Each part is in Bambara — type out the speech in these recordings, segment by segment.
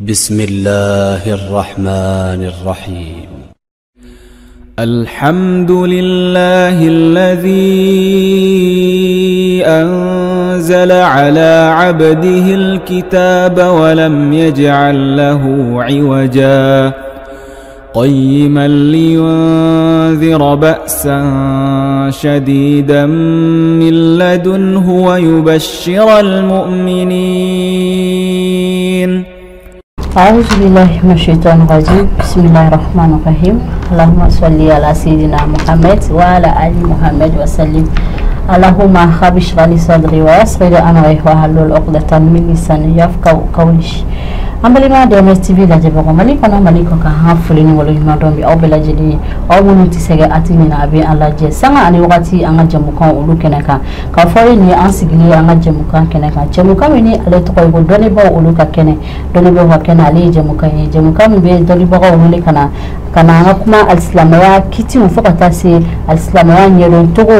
بسم الله الرحمن الرحيم. الحمد لله الذي أنزل على عبده الكتاب ولم يجعل له عوجا قيما لينذر بأسا شديدا من لدنه ويبشر المؤمنين. أعوذ بالله من الشيطان الرجيم. بسم الله الرحمن الرحيم. اللهم صل على سيدنا محمد وعلى آل محمد وسلم. اللهم رب اشرح لي صدري ويسر لي أمري واحلل عقدة من لساني يفقهوا قولي. An balima DMS TV lajɛbagaw, Mali kɔnɔ, Mali kɔ kan, an foli ni waleɲuman dɔn bi aw bɛɛ lajɛlen ye, aw minnu tɛ sɛgɛn a ti ɲinɛ a bɛ an lajɛ sanga ani wagati an ka jɛmukan olu kɛnɛ kan. K'a fɔ ye nin ye an sigilen ye an ka jɛmukan kɛnɛ kan, jɛmukan min ni ale tɔgɔ ye ko dɔnnibaaw olu ka kɛnɛ. Dɔnnibaaw ka kɛnɛ, ale ye jɛmukan ye, jɛmukan min bɛ dɔnnibagaw wele ka na ka na an ka kuma alisilamɛya kitiw fo ka taa se alisilamɛya ɲɛdɔn cogo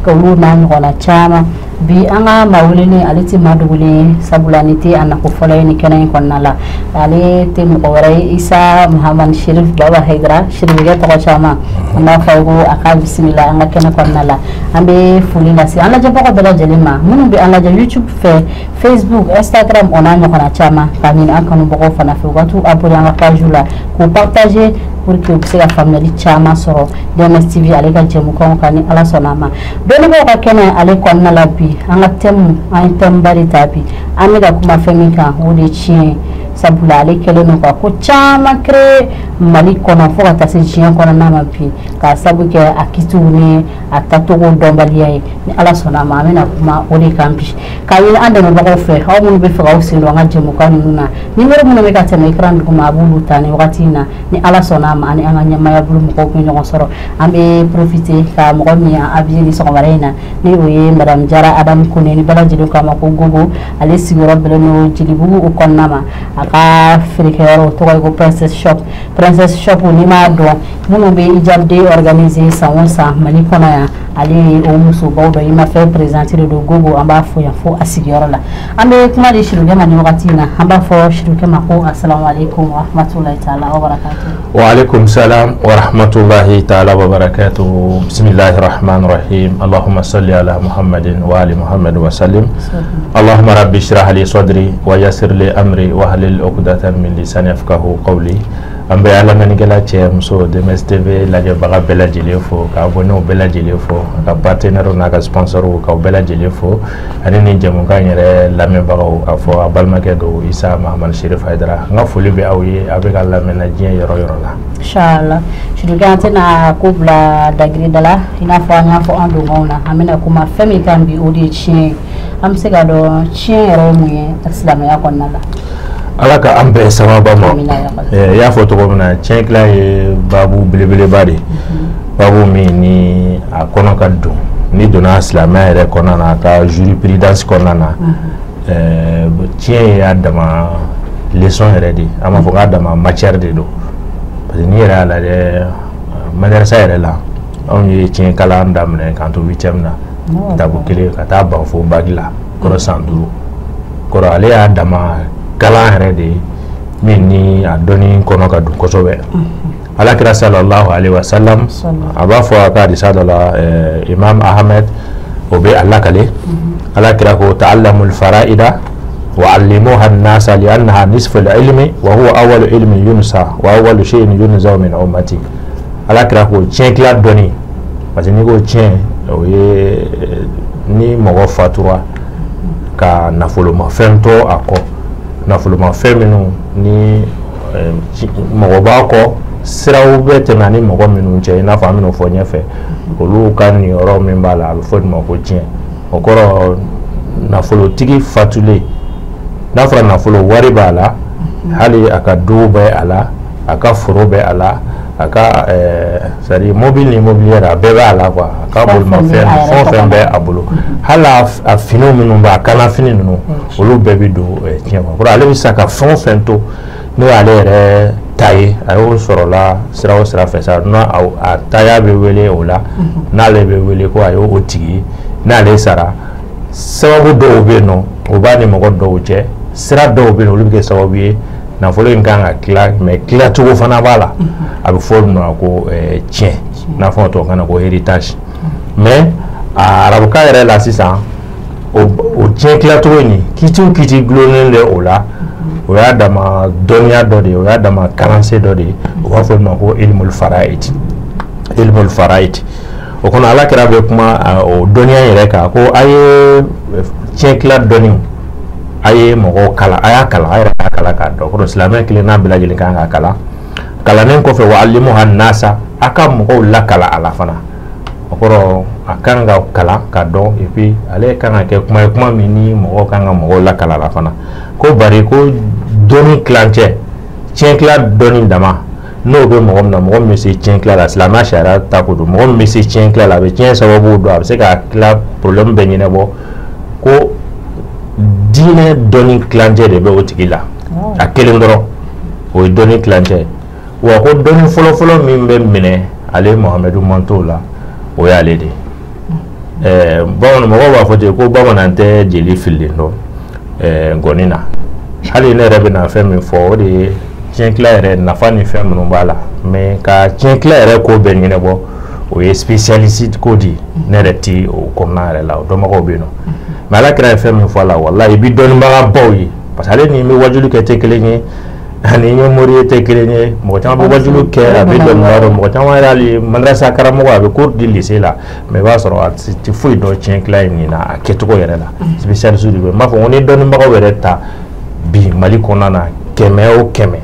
k'olu n'a ɲɔgɔnna caman. Bi an ka maa welelen, ale tɛ maa dogolen ye, sabula ni tɛ a nako fɔlɔ ye ni kɛnɛ in kɔnɔna la. Ale tɛ mɔgɔ wɛrɛ ye, Isa Muhamad Sherif Baba Hayidara, Sherifkɛ tɔgɔ caman. An b'a fɔ ko a ka bisimila an ka kɛnɛ kɔnɔna la. An bɛ foli lase an lajɛbagaw bɛɛ lajɛlen ma, minnu bɛ an lajɛ YouTube fɛ, Facebook, Instagram, o n'a ɲɔgɔnna caman, k'a ɲini an kanubagaw fana fɛ u ka t'u abonné an ka page la k'u partager pour que u bɛ se ka faamuyali caman sɔrɔ DMS TV ale ka jɛmukanw kan ni Ala sɔnna a ma. Dɔnnibagaw ka kɛnɛ ale kɔnɔna la bi, an ka thème, an ye thème ba de ta bi. An bɛ ka kuma fɛn min kan, o de ye tiɲɛ ye, sabula ale kɛlen don ka ko caman créer Mali kɔnɔ fo ka taa se diɲɛ kɔnɔna ma bi, k'a sabu kɛ a kitiw ni a tacogo dɔnbaliya ye. Ni Ala sɔnna a ma, an bɛna kuma o de kan bi, k'a ɲini an dɛmɛbagaw fɛ, aw minnu bɛ fɛ k'aw sen don an ka jɛmukan ninnu na, numéro minnu bɛ ka tɛmɛ écran duguma, a b'olu ta ni wagati in na. Ni Ala sɔnna a ma, ani an ka ɲɛmaaya bolo mɔgɔw bɛ ɲɔgɔn sɔrɔ. An bɛ profiter ka mɔgɔ min y'an habillé ni sɔgɔmada in na, ni o ye madame Jara Adamu Kone, ni bɛɛ lajɛlen k'a ma ko Gogo. Ale sigiyɔrɔ bɛnnen don Jelibugu o kɔnɔna ma. A ka feerekɛyɔrɔ o tɔgɔ ye ko Princess Shop. Princess Shop, n'i m'a dɔn, minnu bɛ hijab day organiser san o san Mali kɔnɔ yan, ale ye o musobaw dɔ i ma fɛn présenté de don. Gogo, an b'a fo yan fo a sigiyɔrɔ la. An bɛ kuma di Sirikɛ ma nin wagati in na. An b'a fɔ Sirikɛ ma ko asalamu aleykum wa rahmatulahi taala wa barakatuh. Wa alaikum salam wa rahmatullahi ta'ala wa barakatuh. Bismillahir rahmanir rahim. Allahumma salli ala Muhammadin wa ali Muhammad wa sallim. Allahumma rabbi shrah li sadri wa yassir li amri wa hlul 'uqdatan min lisani yafqahu qawli. An bɛ lamɛnnikɛla cɛ muso, DMS TV lajɛbaga bɛɛ lajɛlen fo, ka abonnéw bɛɛ lajɛlen fo, a ka partenaires n'a ka sponsors k'aw bɛɛ lajɛlen fo, ani nin jɛmukan yɛrɛ lamɛnbagaw. K'a fɔ a balimakɛ don, Isa Mahamad Sherif Hayidara. N ka foli bɛ aw ye, a bɛ ka lamɛn na diɲɛ yɔrɔ yɔrɔ la. Inshallah, Sirikɛ, an tɛna ko bila dagiri da la. I n'a fɔ an y'a fɔ an donkanw na, an bɛna kuma fɛn min kan bi, o de ye tiɲɛ ye. An bɛ se ka dɔn tiɲɛ yɛrɛ ye mun ye silamɛya kɔnɔna la? Ala ka an bɛn sababa ma. I y'a fɔ cogo min na, tiɲɛ tila ye baabu belebeleba de ye, baabu min ni a kɔnɔ ka don. N'i donna silamɛya yɛrɛ kɔnɔna na, a ka jurisprudence kɔnɔna na, tiɲɛ y'a dama leçon yɛrɛ de ye. An b'a fɔ k'a dama matière de don, parce que n'i yɛrɛ y'a lajɛ madarasa yɛrɛ la, anw ye tiɲɛ kalan daminɛ k'an to huitième na, kitabu kelen ka taa ban fo bac la, kɔrɔ san 5 kɔrɔ. Ale y'a dama kalan yɛrɛ de ye min ni a dɔnni kɔnɔ ka don kosɛbɛ. Alakira sallallahu alaihi wa sallam a b'a fɔ a ka hadisa dɔ la, Imam Ahmed o bɛ a lakale, Alakira ko: ta'allamul fara'ida wa 'allimuha an-nasa li'annaha nisfu al-ilmi wa huwa awwalu ilmin yunsa wa awwalu shay'in yunza min ummati. Alakira ko tiɲɛ tila dɔnni, parce que n'i ko tiɲɛ, o ye ni mɔgɔ fatura ka nafolomafɛn to a kɔ, nafolomafɛn minnu ni mɔgɔ b'a kɔ, siraw bɛ tɛmɛ ani mɔgɔ minnu cɛ, i n'a fɔ an bɛn'o fɔ ɲɛfɛ, olu ka niyɔrɔ min b'a la, a bɛ fɔ nin ma ko tiɲɛ. O kɔrɔ, nafolotigi fatulen, n'a fɔra nafolo, wari b'a la, hali a ka du bɛ a la, a ka foro bɛ a la, a ka c'est à dire mobile ni mobilière a bɛɛ b'a la quoi, a ka bolimafɛn fɛn o fɛn bɛ a bolo, hali a finiw minnu b'a kanafini ninnu, olu bɛɛ bɛ don tiɲɛ kɔnɔ. Kɔrɔ ale bɛ se ka fɛn o fɛn to n'o y'ale yɛrɛ ta ye, a y'o sɔrɔla sira o sira fɛ sa, n'a a taya bɛ wele o la, n'ale bɛ wele ko a y'o tigi, n'ale sara, sababu dɔw bɛ yen nɔ, o b'a ni mɔgɔ dɔw cɛ, sira dɔw bɛ yen, olu bɛ kɛ sababu ye Nafolo in kan ka tila, mais tilacogo fana b'a la. A bɛ fɔ o ma ko tiɲɛ, n'a fɔ tubabukan na ko héritage. Mais a arabukan yɛrɛ la sisan, o tiɲɛ tilacogo in, kiiti o kiiti gulonnen de o la, o y'a dama dɔnniya dɔ de ye, o y'a dama kalansen dɔ de ye. U b'a fɔ o ma ko ilmul faraid. Ilmul faraid o kɔnɔ, Ala kira bɛ kuma o dɔnniya yɛrɛ kan ko a ye tiɲɛ tila dɔnni, a ye mɔgɔw kalan, a y'a kalan, a yɛrɛ y'a kalan k'a dɔn. Kɔrɔ silamɛ kelenna bɛɛ lajɛlen kan k'a kalan. Kalannen kɔfɛ, wa alimuha nasa, a ka mɔgɔw lakala a la fana. O kɔrɔ a kan ka kalan ka dɔn, et puis ale kan ka kɛ kuma ye, kuma min ni mɔgɔw kan ka mɔgɔw lakala a la fana. Ko bari ko dɔnni tilancɛ, tiɲɛ tila dɔnni dama, n'o bɛ mɔgɔ min na, mɔgɔ min bɛ se tiɲɛ tila la, silamɛya sariya ta ko don, mɔgɔ min bɛ se tiɲɛ tila la, a bɛ tiɲɛ sababu dɔn, a bɛ se ka tila problème bɛɛ ɲɛnabɔ, ko diinɛ dɔnni tilancɛ de bɛ o tigi la. A kelen dɔrɔn, o ye dɔnni tilancɛ. Wa ko dɔnni fɔlɔfɔlɔ min bɛ minɛ ale Muhamadu mantow la, o y'ale de ye. Bamanan mɔgɔw b'a fɔ ten ko bamanan tɛ jeli fililen dɔn ngɔni na. Hali ne yɛrɛ bɛna fɛn min fɔ, o de ye tiɲɛ tila yɛrɛ nafa ni fɛn minnu b'a la. Mais ka tiɲɛ tila yɛrɛ ko bɛɛ ɲɛnabɔ, o ye spécialiste ko de ye. Ne yɛrɛ ti o kɔnɔna yɛrɛ la, o dɔnbagaw bɛ yen nɔ. Mais Ala kira ye fɛn min fɔ a la, walahi i bɛ dɔnnibagabaw ye, parce que ale ni n bɛ wajulu kɛ tɛ kelen ye, ani n ye mori ye tɛ kelen ye. Mɔgɔ caman bɛ wajulu kɛ, a bɛ dɔnniba dɔn, mɔgɔ caman yɛrɛ hali madrasa karamɔgɔ, a bɛ cours di lycée la, mais i b'a sɔrɔ a tɛ foyi dɔn tiɲɛ tila in nin na, a kɛcogo yɛrɛ la. Spécialiste de bɛ. N b'a fɔ ko ni dɔnnibagaw yɛrɛ ta bi Mali kɔnɔna na, 100 o 100,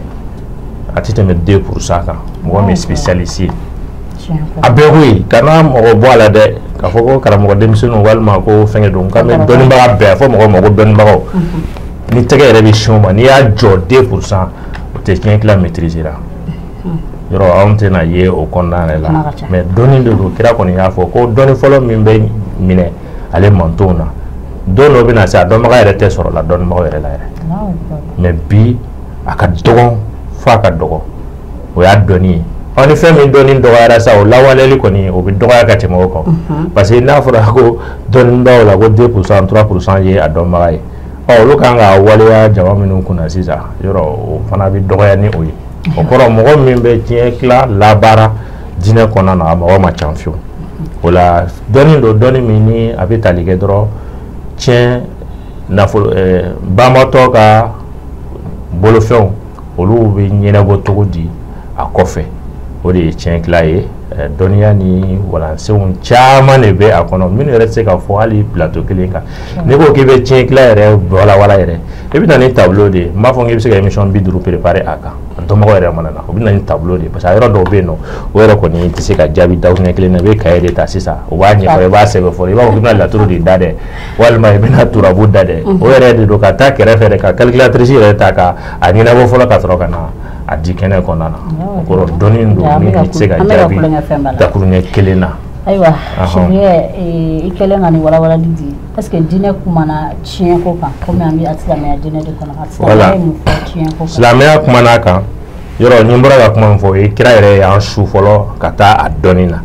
a tɛ tɛmɛ 2% kan mɔgɔ min ye spécialiste ye. A bɛɛ ko yen, kana mɔgɔ bɔ a la dɛ, k'a fɔ ko karamɔgɔ denmisɛnninw walima ko fɛnkɛ don, k'an bɛ dɔnnibaga bɛɛ, a fɔ mɔgɔw ma ko dɔnnibagaw. Ni tɛgɛ yɛrɛ bɛ sin o ma, n'i y'a jɔ 2%, o tɛ tiɲɛ tila maîtriser la. Yɔrɔ anw tɛna ye o kɔnɔna yɛrɛ la. Mais dɔnni de don. Kira kɔni y'a fɔ ko dɔnni fɔlɔ min bɛ minɛ ale mantonw na, don dɔ bɛna se, a dɔnbaga yɛrɛ tɛ sɔrɔ la dɔnnibagaw yɛrɛ la yɛrɛ. Mais bi a ka dɔgɔn f'a ka dɔgɔ, o y'a dɔnni ye. Ɔ ni fɛn min dɔnni dɔgɔyara sa, o lawaleyali kɔni o bɛ dɔgɔya ka tɛmɛ o kan. Parce que n'a fɔra ko dɔnnibagaw la ko 2%, 3% ye a dɔnbaga ye, ɔ olu kan ka waleya jama minnu kunna sisan, yɔrɔ o fana bɛ dɔgɔya ni o ye. O kɔrɔ mɔgɔ min bɛ tiɲɛ tila labaara diinɛ kɔnɔna na, a mɔgɔ ma ca fiyewu. O la dɔnni don, dɔnni min ni a bɛ tali kɛ dɔrɔn tiɲɛ nafolo banbatɔ ka bolofɛnw, olu bɛ ɲɛnabɔ cogo di a kɔfɛ, o de ye tiɲɛ tila ye. Dɔnniya ni walansenw caman de bɛ a kɔnɔ, minnu yɛrɛ tɛ se ka fɔ hali plateau kelen kan. N'i ko k'i bɛ tiɲɛ tila yɛrɛ walawala yɛrɛ, i bɛ na ni tableau de ye. N b'a fɔ k'i bɛ se ka émission 50 préparer a kan, a dɔnbagaw yɛrɛ mana na, o bɛ na ni tableau de ye. Parce que a yɔrɔ dɔw bɛ yen nɔ, o yɛrɛ kɔni tɛ se ka jaabi dakuruɲɛ kelen na. I bɛ cahier de ta sisan, o b'a ɲɛfɔ, i b'a sɛbɛn fɔlɔ, i b'a fɔ k'i bɛna laturu de da dɛ, walima i bɛna turabu da dɛ. O yɛrɛ de don ka taa kɛrɛfɛ dɛ, ka calculatrice yɛrɛ ta ka a ɲɛnabɔ fɔlɔ, ka sɔrɔ ka na a di kɛnɛ kɔnɔna na. O kɔrɔ dɔnni don min tɛ se ka jaabi dakuruɲɛ kelen na. Ayiwa Sɛkɛ, i kɛlen ka nin walawalali di, est ce que diinɛ kumana tiɲɛ ko kan? Komi an bɛ silamɛya diinɛ de kɔnɔ, silamɛya ye mun fɔ tiɲɛ ko kan? Silamɛya kumana a kan. Yɔrɔ ni n bɔra ka kuma min fɔ, o ye kira yɛrɛ y'an su fɔlɔ ka taa a dɔnni na.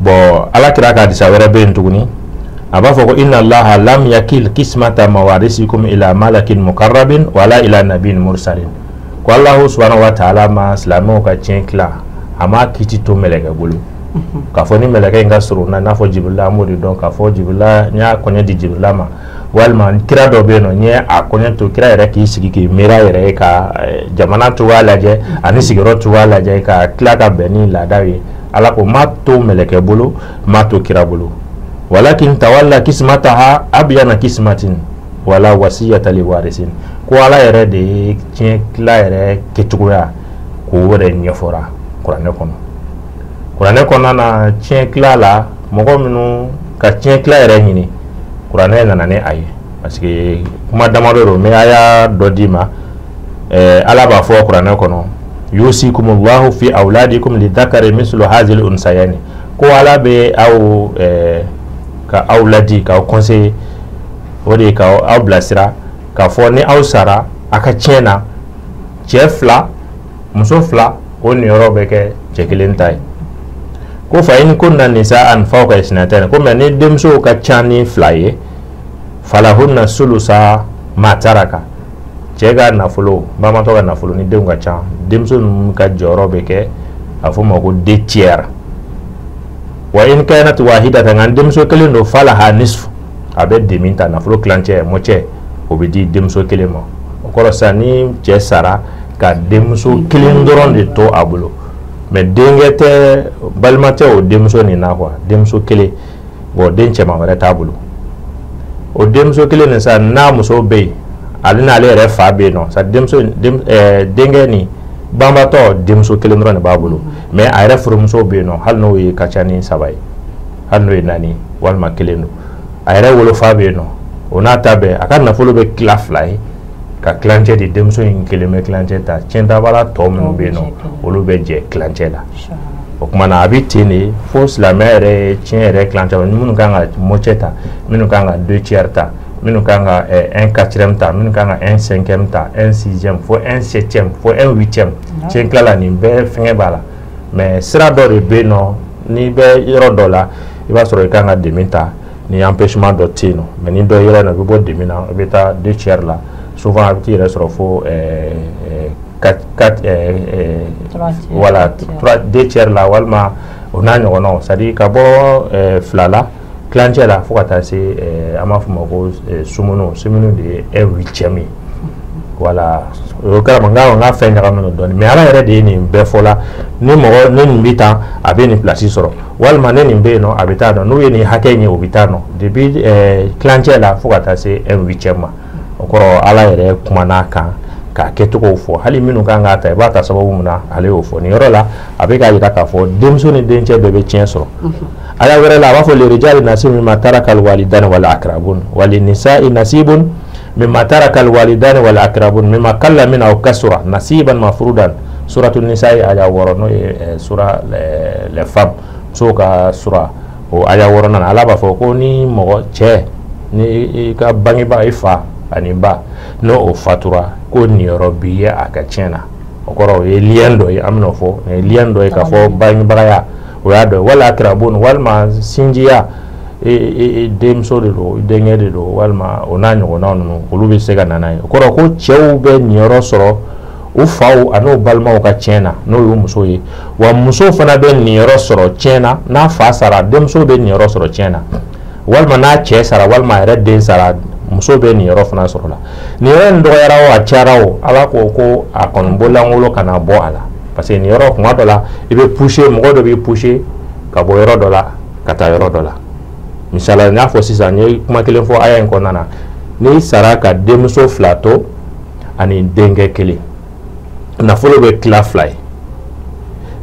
Bon, Ala kira ka hadisa wɛrɛ bɛ yen tuguni, a b'a fɔ ko inna Allaha lam yakil kismata mawarisikum ila malakin mukarrabin wala ila nabiyin mursalin. Ko Allahu subhanahu wa ta'ala ma silamɛw ka tiɲɛ tila, a m'a kiti to mɛlɛkɛ bolo, k'a fɔ ni mɛlɛkɛ in ka surun na, n'a fɔ Jibirila, an b'o de dɔn k'a fɔ Jibirila, n y'a kɔɲɛ di Jibirila ma, walima kira dɔ bɛ yen nɔ, n ye a kɔɲɛ to kira yɛrɛ k'i sigi k'i miiri a yɛrɛ ye, ka jamana cogoya lajɛ ani sigiyɔrɔ cogoya lajɛ, ka tila ka bɛn ni laadaw ye. Ala ko m'a to mɛlɛkɛ bolo, m'a to kira bolo. Walakin tawalla kismataha abyana kismatin wala wasiyata li warisin. Ko Ala yɛrɛ de ye tiɲɛ tila yɛrɛ kɛcogoya k'o yɛrɛ ɲɛfɔra kuranɛ kɔnɔ. Kuranɛ kɔnɔna na, tiɲɛ tila la, mɔgɔ minnu ka tiɲɛ tila yɛrɛ ɲini, kuranɛ nana ni a ye. Parce que kuma damadɔ don, mais a y'a dɔ d'i ma. Ala b'a fɔ kuranɛ kɔnɔ, yusikumullahu fi awladikum lidhakari mislu hazil unsayani. Ko Ala bɛ aw ka aw ladi, k'aw conseiller, o de ye k'aw bilasira, k'a fɔ ni aw sara a ka tiɲɛ na, cɛ 2 muso 2, o niyɔrɔ bɛ kɛ cɛ kelen ta ye. Ko fa in kunna nisaan fawqa isnatayn, ko mɛ ni denmusow ka ca ni 2 ye, falahunna sulusa ma taraka, Cɛ ka nafolo, balimatɔ ka nafolo ni denw ka ca, denmuso ninnu ka jɔyɔrɔ bɛ kɛ a fɔ ma ko deux tiers. Wa in kanat wahidatan, nka denmuso kelen don, falaha nisfu, a bɛ demi ta, nafolo tilancɛ moitié o bɛ di denmuso kelen ma. O kɔrɔ sisan ni cɛ sara ka denmuso kelen dɔrɔn de to a bolo, mais denkɛ tɛ, balima tɛ o denmuso nin na quoi, denmuso kelen, bon den cɛman wɛrɛ t'a bolo. O denmuso kelen nin sa, n'a muso bɛ yen, ale n'ale yɛrɛ fa bɛ yen nɔ, sa denmuso denkɛ nin banbatɔ denmuso kelen dɔrɔn de b'a bolo, mais a yɛrɛ furumuso bɛ yen nɔ, hali n'o ye ka ca ni 3 ye, hali n'o ye 4 walima 1 don, a yɛrɛ wolofa bɛ yen nɔ, o n'a ta bɛɛ a ka nafolo bɛ tila 2 ye, ka tilancɛ di denmuso in kelen bɛ tilancɛ ta, tiɲɛtabala tɔ minnu bɛ yen nɔ olu bɛ jɛ tilancɛ la. O tuma na a bɛ ten de fo silamɛya yɛrɛ ye tiɲɛ yɛrɛ tilancɛ, minnu kan ka moitié ta, minnu kan ka deux tiers ta, minnu kan ka 1/4 ta, minnu kan ka 1/5 ta, 1/6 fo 1/7 fo 1/8. Tiɲɛ tilala nin bɛɛ fɛngɛ b'a la, mais sira dɔ de bɛ yen nɔ, n'i bɛ yɔrɔ dɔ la i b'a sɔrɔ i kan ka demi ta, ni empêchement dɔ tɛ yen nɔ, mais ni dɔ yɛrɛ nɔ i bɛ bɔ demi na, i bɛ taa deux tiers la, souvent a bɛ t'i yɛrɛ sɔrɔ fo 4 voilà 3 2 tiers la walima o n'a ɲɔgɔnnaw, c'est à dire ka bɔ 2 la tilancɛ la fo ka taa se an b'a fɔ o ma ko sumunu, sumunu de ye 1/8 ye. Voilà, o kɛra n ka fɛn ɲagaminen dɔɔnin, mais Ala yɛrɛ de ye nin bɛɛ fɔ la, ni mɔgɔ ni nin bɛ tan a bɛ nin place sɔrɔ, walima ne nin bɛ yen nɔ a bɛ taa nɔ, n'u ye nin hakɛ in ye o bɛ taa nɔ, depuis tilancɛ la fo ka taa se 1/8 ma. O kɔrɔ Ala yɛrɛ kumana a kan k'a kɛcogow fɔ, hali minnu kan k'a ta i b'a ta sababu min na ale y'o fɔ. Nin yɔrɔ la a bɛ k'a jira k'a fɔ denmuso ni dencɛ bɛɛ bɛ tiɲɛ sɔrɔ. Aya wɛrɛ la a b'a fɔ lirijali nasibun mimma tarakal walidani wal akrabun wali nisa'i nasibun mimma tarakal walidani wal akrabun mimma qalla min aw kasura nasiban mafrudan. Suratul nisa'i aya 6, n'o ye sura les femmes, musow ka sura, o aya 6 na Ala b'a fɔ ko ni mɔgɔ cɛ ni i ka bangebaa i fa ani ba n'o o fatura ko niyɔrɔ b'i ye a ka tiɲɛ na. O kɔrɔ o ye lien dɔ ye, an bɛn'o fɔ, o ye lien dɔ ye k'a fɔ bangebagaya o y'a dɔ ye, wala akrabun walima sinjiya, e denmuso de don, denkɛ de don, walima o n'a ɲɔgɔnnaw ninnu, olu bɛ se ka na n'a ye. O kɔrɔ ko cɛw bɛ niyɔrɔ sɔrɔ u faw ani balimaw ka tiɲɛ na, n'o y'u muso ye, wa muso fana bɛ niyɔrɔ sɔrɔ tiɲɛ na, n'a fa sara denmuso bɛ niyɔrɔ sɔrɔ tiɲɛ na, walima n'a cɛ sara walima a yɛrɛ den sara muso bɛ niyɔrɔ fana sɔrɔ la. Niyɔrɔ in dɔgɔyara o a cayara o, Ala ko ko a kɔni bololankolon kana bɔ a la, parce que niyɔrɔ kuma dɔ la i bɛ pousser, mɔgɔ dɔ b'i pousser ka bɔ yɔrɔ dɔ la ka taa yɔrɔ dɔ la. Misali la n y'a fɔ sisan, n ye kuma kelen fɔ aya in kɔnɔna na, n'i sara ka denmuso 2 to ani denkɛ kelen, nafolo bɛ tila 2 ye,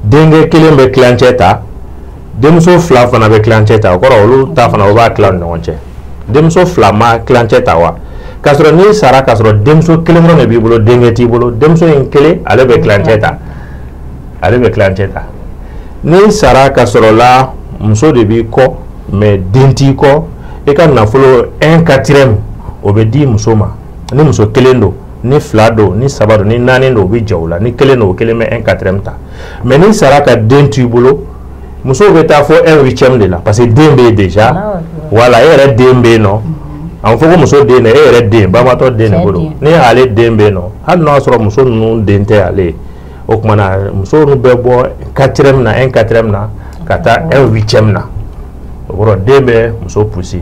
denkɛ kelen bɛ tilancɛ ta, denmuso 2 fana bɛ tilancɛ ta, o kɔrɔ olu ta fana o b'a tila ni ɲɔgɔn cɛ. Denmuso 2 ma tilancɛ ta wa, k'a sɔrɔ n'i sara k'a sɔrɔ denmuso kelen dɔrɔn de b'i bolo, denkɛ t'i bolo, denmuso in kelen ale bɛ tilancɛ ta, ale bɛ tilancɛ ta. N'i sara k'a sɔrɔ la muso de b'i kɔ mais den t'i kɔ, i ka nafolo 1/4 o bɛ di muso ma, ni muso kelen don, ni 2 don, ni 3 don, ni 4 don, o bɛ jɛ o la, ni kelen don o kelen bɛ 1/4 ta. Mais n'i sara ka den t'i bolo, musow bɛ taa fo 1/8 de la, parce que den bɛ yen déjà, voilà e yɛrɛ den bɛ yen nɔ, a fɔ ko muso den dɛ, e yɛrɛ den, balimatɔ den de bolo, ni ale den bɛ yen nɔ, hali n'a y'a sɔrɔ muso ninnu den tɛ ale ye, o tuma na muso ninnu bɛ bɔ 4 na, 1/4 na ka taa 1/8 na, o kɔrɔ den bɛ muso pousser.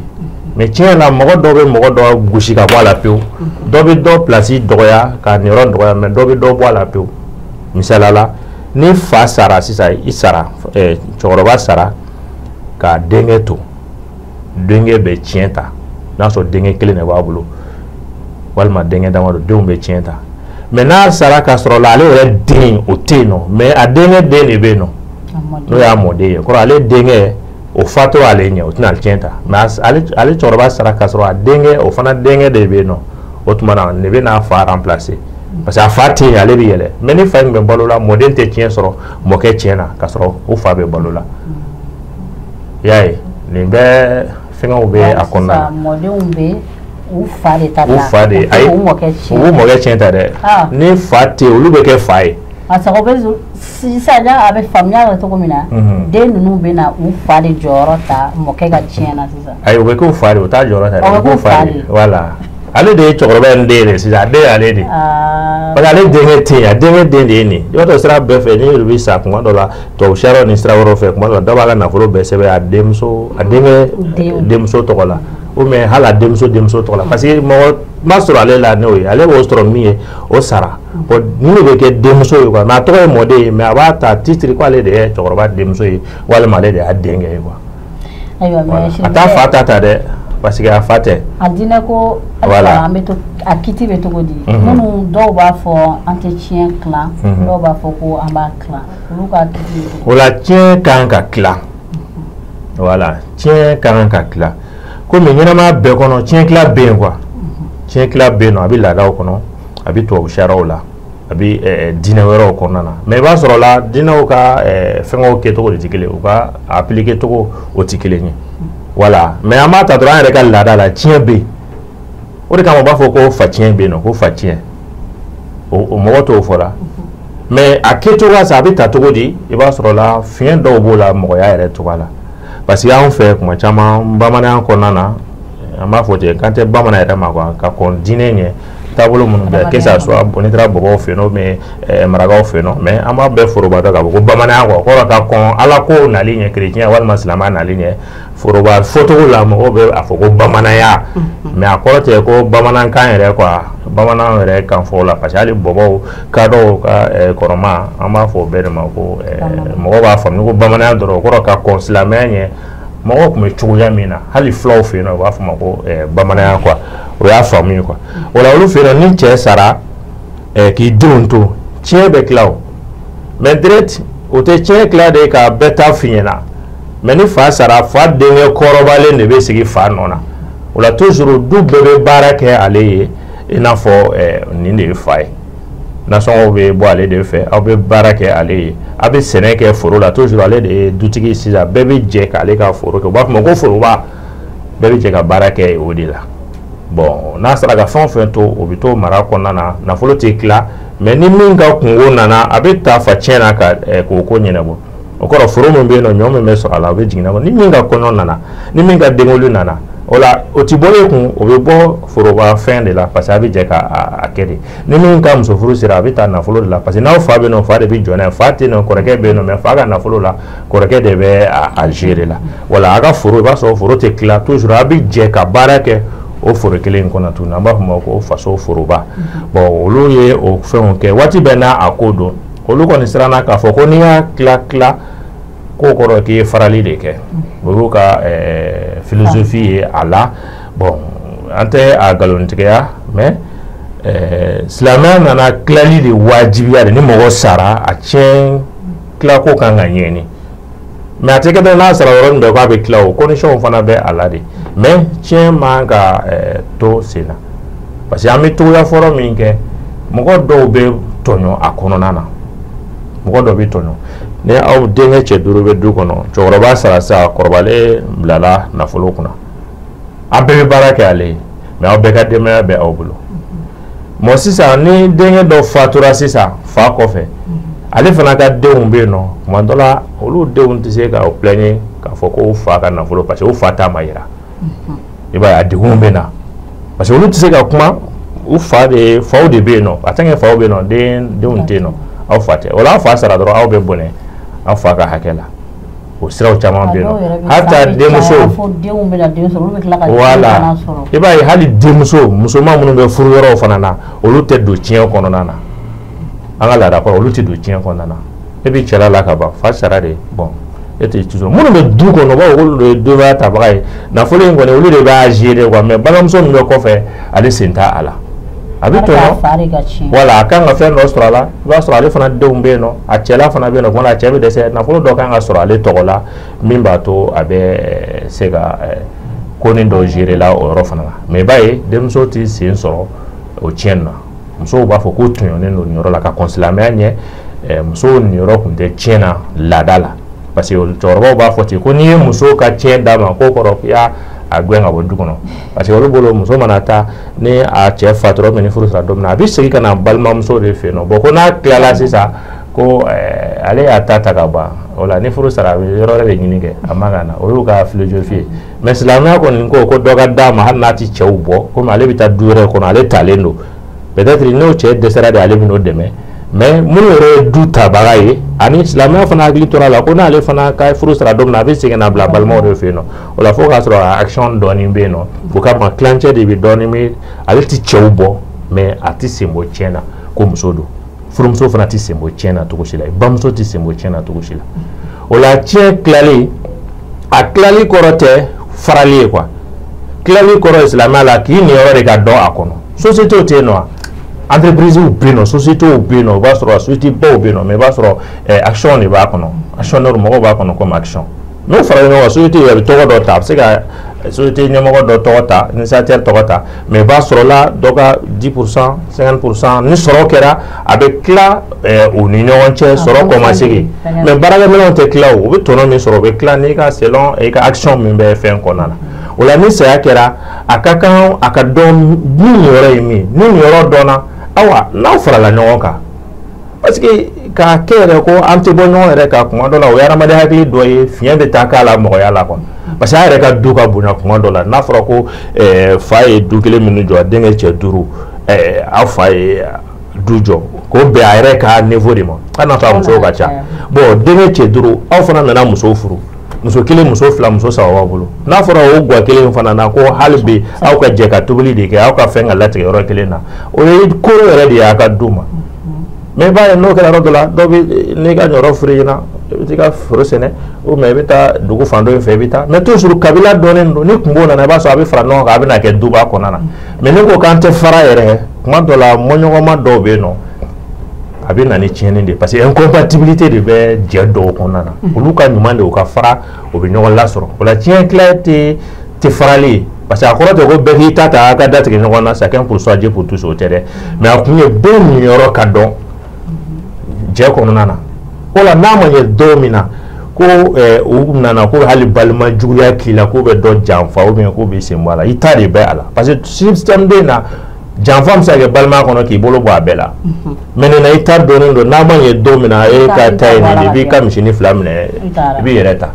Mais tiɲɛ na mɔgɔ dɔ bɛ mɔgɔ dɔ gosi ka bɔ a la pewu, dɔ bɛ dɔ place dɔgɔya ka niyɔrɔ dɔgɔya, mais dɔ bɛ dɔ bɔ a la pewu. Misaliya la ni fa sara sisan, i sara, cɛkɔrɔba sara k'a denkɛ to, denkɛ bɛ tiɲɛ ta, n'a sɔrɔ denkɛ kelen de b'a bolo walima denkɛ damadɔ, denw bɛ tiɲɛ ta. Mais n'a sara k'a sɔrɔ la ale yɛrɛ den o tɛ yen nɔ, mais a denkɛ den de bɛ yen nɔ, n'o y'a mɔden ye, kɔrɔ ale denkɛ o fatɔ ale ɲɛ, o tɛna tiɲɛ ta. Mais ale cɛkɔrɔba sara k'a sɔrɔ a denkɛ o fana denkɛ de bɛ yen nɔ, o tuma na ne bɛ n'a fa remplacer, parce que a fa tɛ yen, ale bɛ yɛlɛ. Mais ni fa in bɛ balo la, mɔden tɛ tiɲɛ sɔrɔ mɔkɛ tiɲɛ na k'a sɔrɔ o fa bɛ balo la. I y'a ye nin bɛɛ fɛngɛw bɛ a kɔnɔna na. Mɔdenw bɛ u fa de ta, u fa de, ayi u b'u mɔkɛ tiɲɛ ta dɛ. Ni fa tɛ yen, olu bɛ kɛ fa ye. A sago bɛ sisan a bɛ faamuya la cogo min na, den ninnu bɛ na u fa de jɔyɔrɔ ta mɔkɛ ka tiɲɛ na sisan. Ayi, u bɛ k'u fa de, u t'a jɔyɔrɔ ta dɛ, u bɛ k'u fa de, voilà. Ale de ye cɛkɔrɔba in den de sisan, a den y'ale de. Parce que ale denkɛ tɛ yen, a denkɛ den de ye nin. I b'a dɔn sira bɛɛ fɛ, n'i yɛrɛ bɛ sa kuma dɔ la, tubabu sariyaw ni sira wɛrɛw fɛ, kuma dɔ la dɔw b'a ka nafolo bɛɛ sɛbɛn a denmuso, a denkɛ denmuso tɔgɔ la, ou bien hali a denmuso denmuso tɔgɔ la, parce que mɔgɔ ma sɔrɔ ale la n'o ye, ale b'o sɔrɔ min ye o sara. Bon, nin de bɛ kɛ denmuso ye quoi, mais a tɔgɔ ye mɔden ye, mais a b'a ta titre ko ale de ye cɛkɔrɔba denmuso ye, walima ale de y'a denkɛ ye quoi. Ayiwa, mais a t'a fa ta ta dɛ, parce que a fa tɛ. A diinɛ ko voilà, an bɛ to a kiti bɛ cogo di? Minnu dɔw b'a fɔ an tɛ tiɲɛ tilan, dɔw b'a fɔ ko an b'a tilan, olu ka kiti bɛ cogo di? O la tiɲɛ kan ka tilan. Voilà, tiɲɛ kan ka tilan. Komi ɲɛnamaya bɛɛ kɔnɔ tiɲɛ tila bɛ yen quoi. Tiɲɛ tila bɛ yen nɔ, a bɛ laadaw kɔnɔ, a bɛ tubabu sariyaw la, a bɛ diinɛ wɛrɛw kɔnɔna na. Mais i b'a sɔrɔ la diinɛw ka fɛngɛw kɛcogo de tɛ kelen, u ka appliquer cogo o tɛ kelen ye. Voilà, mais an b'a ta dɔrɔn an yɛrɛ ka laada la tiɲɛ bɛ yen. O de kama u b'a fɔ ko fa tiɲɛ bɛ yen nɔ, ko fa tiɲɛ. O mɔgɔ t'o fɔ la. Mais a kɛcogoya sa, a bɛ ta cogo di? I b'a sɔrɔ la fiɲɛ dɔw b'o la mɔgɔya yɛrɛ cogoya la. Parce que anw fɛ kuma caman bamananya kɔnɔna na, an b'a fɔ ten, k'an tɛ bamanan yɛrɛ ma quoi, ka kɔn diinɛ ɲɛ taabolo minnu bɛ, que ça soit n'i taara bɔbɔw fɛ yen nɔ, mais marakaw fɛ yen nɔ, mais an b'a bɛɛ foroba dɔn k'a fɔ ko bamananya quoi, o kɔrɔ ka kɔn ala ko nali ɲɛ, chrétien walima silamɛya nali ɲɛ, foroba fɔcogo la mɔgɔw bɛ a fɔ ko bamananya, mais a kɔrɔ tɛ ko bamanankan yɛrɛ quoi, bamanan yɛrɛ kan fɔ la, parce que hali bɔbɔw kadɔw ka kɔrɔma, an b'a fɔ o bɛɛ de ma ko mɔgɔw b'a faamu ko bamananya dɔrɔn, o kɔrɔ ka kɔn silamɛya ɲɛ, mɔgɔw tun bɛ cogoya min na, hali fulaw fɛ yen nɔ u b'a fɔ ma ko bamananya quoi, o y'a faamu ye quoi. O la olu fɛ yen nɔ, ni cɛ sara k'i denw to, tiɲɛ bɛ tila o, mais direct o tɛ tiɲɛ tila de k'a bɛɛ ta f'i ɲɛna. Mais ni fa sara, fa denkɛ kɔrɔbalen de bɛ sigi fa nɔ na. O la toujours du bɛɛ bɛ baara kɛ ale ye, i n'a fɔ nin de ye fa ye. Nasɔngɔw bɛ bɔ ale de fɛ, aw bɛ baara kɛ ale ye, aw bɛ sɛnɛ kɛ foro la, toujours ale de ye dutigi sisan, bɛɛ bɛ jɛ k'ale ka foro kɛ, u b'a fɔ ma ko foroba, bɛɛ bɛ jɛ ka baara kɛ o de la. Bon, n'a sera ka fɛn o fɛn to, o bɛ to mara kɔnɔna na, nafolo tɛ tila, mais ni min ka kungo nana, a bɛ ta fa tiɲɛ na ka k'o ko ɲɛnabɔ. O kɔrɔ foro min bɛ yen nɔ, ɲɔ min bɛ sɔrɔ a la, o bɛ jigin, ni min ka kɔɲɔ nana, ni min ka denkuli nana, o la o ti bɔ e kun, o bɛ bɔ foroba fɛn de la, parce que a bɛ jɛ ka a kɛ de. Ni min ka muso furu sera, a bɛ taa nafolo de la, parce que n'aw fa bɛ yen nɔ, fa de bɛ jɔ n'a ye, fa tɛ yen nɔ, kɔrɔkɛ bɛ yen nɔ, mais fa ka nafolo la, kɔrɔkɛ de bɛ a gérer la. Wala a ka foro, i b'a sɔrɔ foro tɛ tila, toujours a bɛ jɛ ka baara kɛ o foro kelen in kɔnɔ tuguni, an b'a fɔ o ma ko faso foroba. Bon, olu ye o fɛnw kɛ waati bɛɛ n'a a ko don, olu kɔni siranna k'a fɔ ko n'i y'a tila tila k'o kɔrɔ k'i ye farali de kɛ, olu ka philosophie ye a la. Bon, an tɛ a nkalontigiya, mais silamɛya nana tilali de wajibiya de, ni mɔgɔ sara a tiɲɛ tilako kan ka ɲɛɲini, mais a tɛ kɛ dɔrɔn n'a sara yɔrɔnin bɛɛ k'a bɛ tila, o condition fana bɛ a la de, mais tiɲɛ man ka to sen na, parce que an bɛ togoya fɔlɔ min kɛ, mɔgɔ dɔw bɛ tɔɲɔ a kɔnɔna na, mɔgɔ dɔ bɛ tɔɲɔ. Ni aw denkɛ cɛ duuru bɛ du kɔnɔ, cɛkɔrɔba sara sa, kɔrɔbalen bilala nafolo kunna, aw bɛɛ bɛ baara kɛ ale ye, mais aw bɛɛ ka denbaya bɛ aw bolo. Mɔ sisan ni denkɛ dɔ fatura sisan fa kɔfɛ, ale fana ka denw bɛ yen nɔ, tuma dɔ la olu denw tɛ se ka plaigner k'a fɔ ko fa ka nafolo, parce que o fa ta ma yira. I b'a ye a degun bɛ na, parce que olu tɛ se ka kuma, u fa de faw de bɛ yen nɔ, a tɛ kɛ faw bɛ yen nɔ, denw tɛ yen nɔ, aw fa tɛ. O la aw fa sara dɔrɔn, aw bɛ bɔnɛ aw fa ka hakɛ la. O siraw caman bɛ yen nɔ, hata denmuso, voilà, i b'a ye hali denmuso musoman minnu bɛ furu yɔrɔw fana na, olu tɛ don tiɲɛ kɔnɔna na. An ka laada kɔrɔ, olu tɛ don tiɲɛ kɔnɔna na. E bɛ cɛla la ka ban, fa sara de, bon e tɛ toujours minnu bɛ du kɔnɔ, u b'a fɔ k'olu de ye denbaya tabaga ye, nafolo in kɔni olu de b'a gérer quoi, mais balimamuso min bɛ kɔfɛ, ale sen t'a a la. A bɛ tɔɲɔ, voilà, a kan ka fɛn dɔ sɔrɔ a la, i b'a sɔrɔ ale fana denw bɛ yen nɔ, a cɛla fana bɛ yen nɔ, kuma la a cɛ bɛ dɛsɛ, nafolo dɔ kan ka sɔrɔ ale tɔgɔ la, min b'a to a bɛ se ka ko nin dɔ gérer la o yɔrɔ fana la. Mais i b'a ye denmuso tɛ sen sɔrɔ o tiɲɛ na, musow b'a fɔ k'u tɔɲɔnen don nin yɔrɔ la, ka kɔn silamɛya ɲɛ, musow niyɔrɔ tun tɛ tiɲɛ na laada la, parce que cɛkɔrɔbaw b'a fɔ ten ko n'i ye muso ka tiɲɛ d'a ma, k'o kɔrɔ k'i y'a a gɛn ka bɔ du kɔnɔ, parce que olu bolo muso mana taa ni a cɛ fatura ni furu sara don min na, a bɛ segin ka na balimamuso de fɛ yen nɔ. Bon, ko n'a tilala sisan Ko ale y'a ta ta ka ban o la, ni furu sara, a bɛ yɔrɔ wɛrɛ de ɲini kɛ, a man ka na. O y'u ka philosophie ye. Mais silamɛya kɔni ko ko dɔ ka d'a ma, hali n'a ti cɛw bɔ, komi ale bɛ taa du wɛrɛ kɔnɔ, ale talen don, peut-être n'o cɛ dɛsɛra de, ale bɛ n'o dɛmɛ. Mais minnu yɛrɛ ye du tabaga ye, ani silamɛya fana hakili tora a la ko n'ale fana ka furu sara don min na, a bɛ segin ka na bila balimaw de fɛ yen nɔ. O la, fo k'a sɔrɔ action dɔɔni bɛ yen nɔ. O kama tilancɛ de bɛ dɔɔni bɛ, ale ti cɛw bɔ, mais a ti sen bɔ tiɲɛ na ko muso don. Furumuso fana ti sen bɔ tiɲɛ na cogo si la, bamuso ti sen bɔ tiɲɛ na cogo si la. O la, tiɲɛ tilali, a tilali kɔrɔ tɛ farali ye quoi. Tilali kɔrɔ ye silamɛya la k'i niyɔrɔ de ka dɔn a kɔnɔ. Société tɛ yen nɔ wa, entreprise bɛ yen nɔ, société bɛ yen nɔ, i b'a sɔrɔ société baw bɛ yen nɔ, mais i b'a sɔrɔ action de b'a kɔnɔ, actionnaire mɔgɔw b'a kɔnɔ comme action. N'o farala ɲɔgɔn kan, société a bɛ tɔgɔ dɔ ta, a bɛ se ka société ɲɛmɔgɔ dɔ tɔgɔ ta, initiateur tɔgɔ ta, mais i b'a sɔrɔ la dɔ ka 10%, 50%, ni sɔrɔ kɛra, a bɛ tila u ni ɲɔgɔn cɛ, sɔrɔ kɔmasegin. Mais baarakɛminɛnw tɛ tila o, u bɛ tɔnɔ min sɔrɔ, o bɛ tila n'i ka selon i ka action min bɛ fɛn kɔnɔna na. O la, ni saya kɛra, a ka kan a ka dɔn ni niyɔrɔ ye min ye. Ni niyɔrɔ dɔnna, awa, n'aw farala ɲɔgɔn kan, parce que k'a kɛ yɛrɛ ko an tɛ bɔ ɲɔgɔn yɛrɛ kan kuma dɔ la, o ye adamadenya hakili dɔ ye, fiɲɛ bɛ taa k'a la mɔgɔya la quoi. Parce que a yɛrɛ ka du ka bonya kuma dɔ la, n'a fɔra ko fa ye du kelen minnu jɔ, a denkɛ cɛ duuru, aw fa ye du jɔ k'o bɛn a yɛrɛ ka niveau de ma, hali n'a sɔrɔ a musow ka ca. Bon, denkɛ cɛ duuru, aw fana nana musow furu, muso kelen, muso fila, muso saba b'aw bolo. N'a fɔra o ga kelen fana na ko hali bi aw ka jɛ ka tobili de kɛ, aw ka fɛn ka latigɛ yɔrɔ kelen na, o ye koro yɛrɛ de y'a ka du ma. Mais i b'a ye n'o kɛra yɔrɔ dɔ la, dɔ bɛ n'i ka ɲɔrɔ furu ɲɛna, i bɛ t'i ka foro sɛnɛ, ou bien i bɛ taa dugu fan dɔ in fɛ, i bɛ taa. Mais toujours kabila dɔnnen don, ni kungo nana, i b'a sɔrɔ a bɛ fara ɲɔgɔn kan, a bɛ na kɛ duba kɔnɔna na. Mais ne ko k'an tɛ fara yɛrɛ, kuma dɔ la mɔɲɔgɔnma dɔw bɛ yen nɔ, a bɛ na ni tiɲɛni de ye, parce que incompatibilité de bɛ jɛ dɔw kɔnɔna na. Olu ka ɲuman de u ka fara, u bɛ ɲɔgɔn lasɔrɔ. O la, tiɲɛ tila tɛ farali ye, parce que a kɔrɔ tɛ ko bɛɛ k'i ta ta, a ka datigɛ ɲɔgɔn na, chacun pour soi, Dieu pour tous, o tɛ dɛ. Mais a kun ye bɛɛ niyɔrɔ ka dɔn jɛ kɔnɔna na. O la, n'a ma ɲɛ don min na ko u nana ko hali balima juguya k'i la, k'u bɛ dɔ janfa ou bien k'u bɛ sen bɔ a la, i ta de bɛ a la, parce que système bɛ na, janfa bɛ se ka kɛ balimaya kɔnɔ k'i bolo bɔ a bɛɛ la. Mais nin na, i ta dɔnnen don. N'a ma ɲɛ don min na e ka ta ye nin de, i b'i ka misinin fila minɛ, i b'i yɛrɛ ta.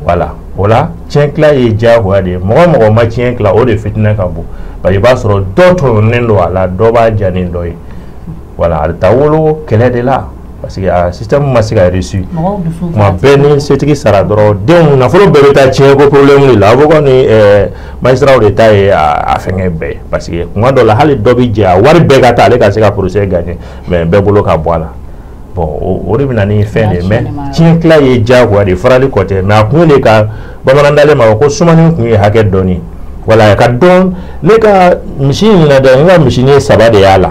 Voilà. O la, tiɲɛ tila ye diyagoya de ye. Mɔgɔ mɔgɔ ma tiɲɛ tila, o de fitinɛ ka bon, parce que i b'a sɔrɔ dɔ tɔɲɔnen don a la, dɔ b'a diya ni dɔ ye. Voilà, a bɛ taa wolo kɛlɛ de la, parce que a système ma se ka réussir. Tuma bɛɛ ni setigi sara dɔrɔn, denw nafolo bɛɛ bɛ taa tiɲɛ ko problème de la. Avocat ni magistrat de ta ye a fɛngɛ bɛɛ ye, parce que kuma dɔ la, hali dɔ bɛ jɛ a wari bɛɛ ka taa, ale ka se ka procès gagner, mais bɛɛ bolo ka bɔ a la. Bon, o de bɛ na ni fɛn de ye. Mais tiɲɛ tila ye diyagoya de ye, farali kɔ tɛ. Mais a kun de ka bamanan dalen ma ko sumani kun ye hakɛ dɔɔni. Voilà, ka dɔn ne ka misi in na dɛ, n ka misinin saba de y'a la.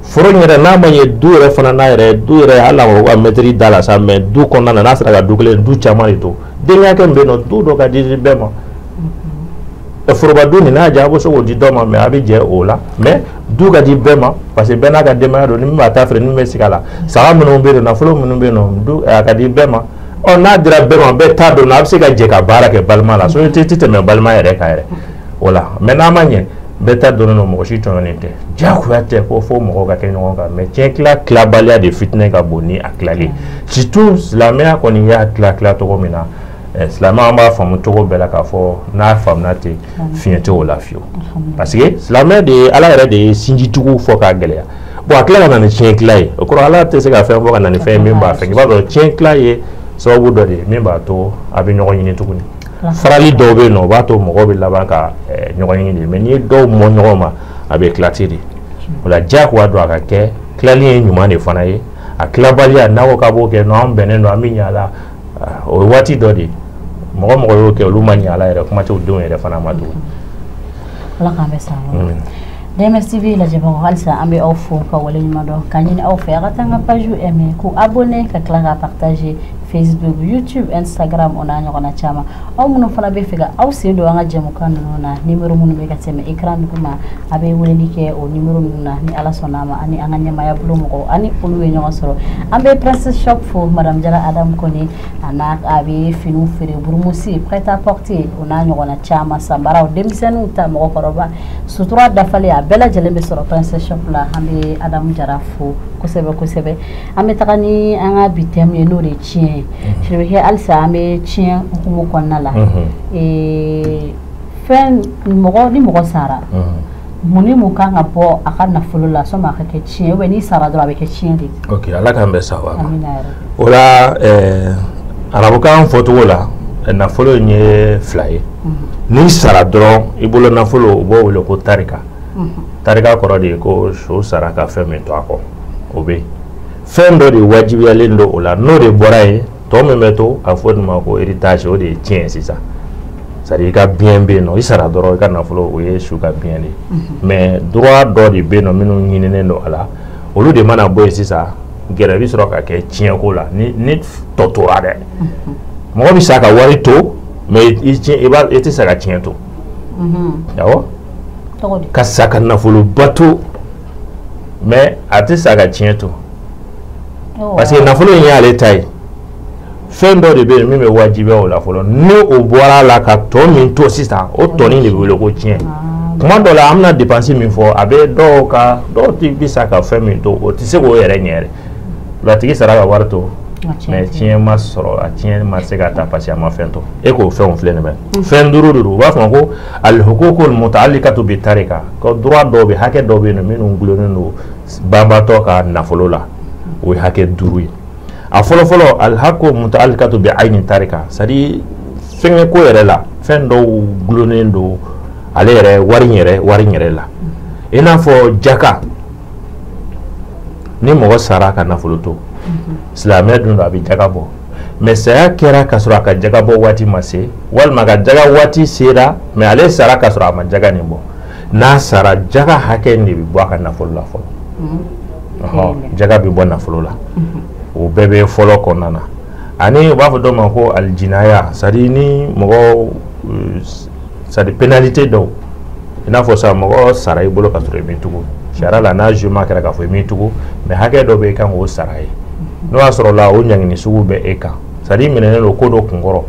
Foro in yɛrɛ, n'a ma ɲɛ du yɛrɛ fana n'a yɛrɛ du yɛrɛ, hali a ma ko ka mɛtiri da la sa, mais du kɔnɔna na, n'a sera ka du kelen du caman de to, denkɛ hakɛ min bɛ yen nɔ, du dɔ ka di bɛɛ ma. Foroba du nin n'a diya, a bɛ se k'o di dɔ ma, mais a bɛ jɛ o la. Mais du ka di bɛɛ ma, parce que bɛɛ n'a ka denbaya don, ni min b'a ta feere, ni min bɛ sigi a la, saga minnu bɛ yen nɔ, nafolo minnu bɛ yen nɔ, du a ka di bɛɛ ma. Ɔ, n'a dira bɛɛ ma, bɛɛ t'a dɔn, a bɛ se ka jɛ ka baara kɛ balima la, société tɛ tɛmɛ balima yɛrɛ kan yɛrɛ. O la, mais n'a ma ɲɛ bɛɛ ta dɔnnen don, mɔgɔ si tɔɲɔnen tɛ, diyagoya tɛ ko fo mɔgɔw ka kɛ ɲɔgɔn kan. Mais tiɲɛ tila tilabaliya de fitinɛ ka bon ni a tilali, surtout silamɛya kɔni y'a tila tila cogo min na. Silamɛ, an b'a faamu cogo bɛɛ la k'a fɔ n'a faamuna ten, fiɲɛ tɛ o la fiyewu, parce que silamɛ de ye Ala yɛrɛ de ye sinjitigiw fɔ k'a gɛlɛya. Bon, a tila ka na ni tiɲɛ tila ye, o kɔrɔ Ala tɛ se ka fɛn fɔ ka na ni fɛn ye min b'a fɛ. I b'a dɔn, tiɲɛ tila ye sababu dɔ de ye min b'a to a bɛ ɲɔgɔn ɲini tuguni. Farali dɔw bɛ yen nɔ, o b'a to mɔgɔw bɛ laban ka ɲɔgɔn ɲini de. Mais n'i ye dɔw mɔ ɲɔgɔn ma, a bɛ éclater de. O la, diyagoya don a ka kɛ tilali ye ɲuman de fana ye. A tilabaliya, n'a ko k'a b'o kɛ, non, an bɛnnen don, an bɛ ɲɛ a la, o ye waati dɔ de ye. Mɔgɔ mɔgɔ y'o kɛ, olu ma ɲɛ a la yɛrɛ, kuma tɛ u denw yɛrɛ fana ma tugun. Ala k'an bɛ san. DMS TV lajɛbagaw, halisa an bɛ aw fo ka waleɲuman dɔn, ka ɲini aw fɛ a ka taa an ka page aimer, k'u abonner, ka tila ka partager Facebook, YouTube, Instagram, o n'a ɲɔgɔnna caman. Aw minnu fana bɛ fɛ ka aw sen don an ka jɛmukan ninnu na, numéro minnu bɛ ka tɛmɛ écran duguma, a bɛ weleli kɛ o numéro ninnu na. Ni Ala sɔnna a ma, ani an ka ɲɛmaya bulon mɔgɔw, ani olu ye ɲɔgɔn sɔrɔ. An bɛ Princess Shop fo, Madame Jara Adam Kone, a n'a a bɛ finiw feere, burumusi, prêt à porter, o n'a ɲɔgɔnna caman, samaraw, denmisɛnninw ta, mɔgɔkɔrɔba, sutura dafalen, a bɛɛ lajɛlen bɛ sɔrɔ Princess Shop la. An bɛ Adamu Jara fo. kosɛbɛ kosɛbɛ. An bɛ taga ni an ka bi thème ye, n'o de ye tiɲɛ ye. Sirifukɛ, halisa an bɛ tiɲɛ hukumu kɔnɔna la. Fɛn mɔgɔ ni mɔgɔ sara, mun ni mun kan ka bɔ a ka nafolo la sɔnni a ka kɛ tiɲɛ, ou bien n'i sara dɔrɔn a bɛ kɛ tiɲɛ de? Ok, Ala k'an bɛn sababa ma. O la, arabukan fɔcogo la, nafolo in ye fila ye. N'i sara dɔrɔn, i bolo nafolo, u b'o wele ko tarika. Tarika kɔrɔ de ye ko so sara ka fɛn min to a kɔ, o bɛ yen. Fɛn dɔ de wajibiyalen don o la, n'o de bɔra yen, tɔ min bɛ to, a fɔ nin ma ko héritage, o de ye tiɲɛ sisan. C'est à dire i ka bien bɛ yen nɔ, i sara dɔrɔn, i ka nafolo, o ye su ka bien de ye. Mais droit dɔ de bɛ yen nɔ minnu ɲininen don a la, olu de mana bɔ yen sisan, gɛrɛ bɛ sɔrɔ ka kɛ tiɲɛko la ni tɔ tora dɛ. Mɔgɔ bɛ sa ka wari to, mais i tɛ sa ka tiɲɛ to. Awɔ, ka sa ka nafoloba to, mais a tɛ sa ka tiɲɛ to, parce que nafolo in y'ale ta ye. Fɛn dɔ de bɛ yen min bɛ wajibiya o la fɔlɔ, ni o bɔra a la ka tɔ min to sisan, o tɔnin de bɛ wele ko tiɲɛ. Tuma dɔ la, an bɛna dépense min fɔ, a bɛ dɔw ka, dɔw tɛ bɛ sa ka fɛn min to, o tɛ se k'o yɛrɛ ɲɛ yɛrɛ. O la, tigi sara ka wari to, mais tiɲɛ ma sɔrɔ, a tiɲɛ ma se ka ta parce que a ma fɛn to. E k'o fɛnw filɛ nin bɛ fɛn duuru de don. U b'a fɔ ko al-huququl muta'alliqatu bi tarika, ko droit dɔw bɛ, hakɛ dɔw bɛ yen minnu gulonnen don banbaatɔ ka nafolo la, o ye hakɛ duuru ye. A fɔlɔ fɔlɔ, al-haqqu muta'alliqatu bi ayni tarika, c'est à dire fɛnkɛ ko yɛrɛ la, fɛn dɔw gulonnen don ale yɛrɛ wari yɛrɛ la. I n'a fɔ jaka, ni mɔgɔ sara ka nafolo to, silamɛ dun don, a bɛ jaga bɔ, mais saya kɛra ka sɔrɔ a ka jaga bɔ waati ma se, walima ka jaga waati sera, mais ale sara ka sɔrɔ a ma jaga nin bɔ. N'a sara, jaga hakɛ in de bɛ bɔ a ka nafolo la fɔlɔ. Jaga bɛ bɔ nafolo la, o bɛɛ bɛ fɔlɔ kɔnɔna na. Ani u b'a fɔ dɔw ma ko alijinaya, c'est à dire ni mɔgɔ, c'est à dire pénalité dɔw, i n'a fɔ sisan mɔgɔ sara i bolo ka sɔrɔ i m'i tugu. Sariya la, n'a jugement kɛra k'a fɔ i m'i tugu, mais hakɛ dɔ bɛ yen i kan k'o sara ye. N'o y'a sɔrɔ la, o ɲangini sugu bɛ e kan, c'est à dire i minɛnen don ko dɔ kunkɔrɔ,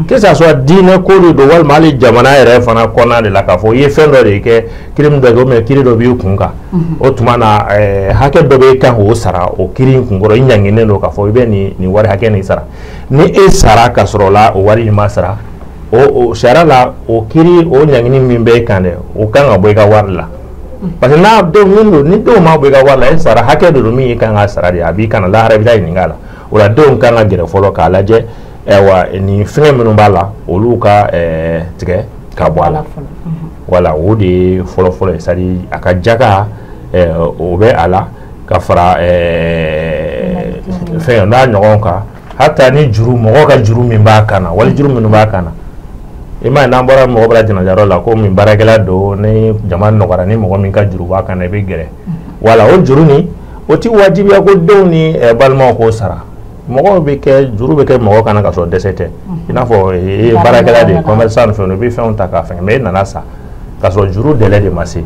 que ça soit diinɛ ko de don, walima hali jamana yɛrɛ fana kɔnɔna de la, k'a fɔ i ye fɛn dɔ de kɛ, crime dɔ kɛ, ou bien kiiri dɔ b'i kun kan, o tuma na hakɛ dɔ bɛ e kan k'o sara o kiiri in kunkɔrɔ, i ɲanginen don k'a fɔ i bɛ nin wari hakɛ nin sara. Ni e sara ka sɔrɔ la o wari in ma sara, o sariya la, o kiiri, o ɲangini min bɛ e kan dɛ, o kan ka bɔ i ka wari la. Parce que n'a denw min don, ni denw ma bɔ i ka wari la, e sara hakɛ de don min i kan ka sara de, a b'i kana lahara, i bɛ taa ɲininka a la. O la, denw kan ka gɛrɛ fɔlɔ k'a lajɛ, ayiwa, nin fɛngɛ minnu b'a la, olu ka tigɛ ka bɔ a la. Wala, o de ye fɔlɔ fɔlɔ ye, c'est à dire a ka jaga, o bɛ a la ka fara fɛn n'a ɲɔgɔn kan, hata ni juru, mɔgɔ ka juru min b'a kan na, wali juru minnu b'a kan na. I m'a ye, n'an bɔra mɔgɔ bɔra jɛnɛjayɔrɔ la, ko min baarakɛla don, ni jama nɔgɔyara, ni mɔgɔ min ka juru b'a kan na, i bɛ gɛrɛ. Wala, o juru nin, o ti wajibiya ko denw ni balimaw k'o sara. Mɔgɔw bɛ kɛ juru bɛ kɛ mɔgɔ kan na ka sɔrɔ dɛsɛ tɛ. I n'a fɔ i ye baarakɛla de ye, commerçant ni fɛnw, i bɛ fɛnw ta k'a fɛngɛ, mais e nana sa ka sɔrɔ juru délai de ma se.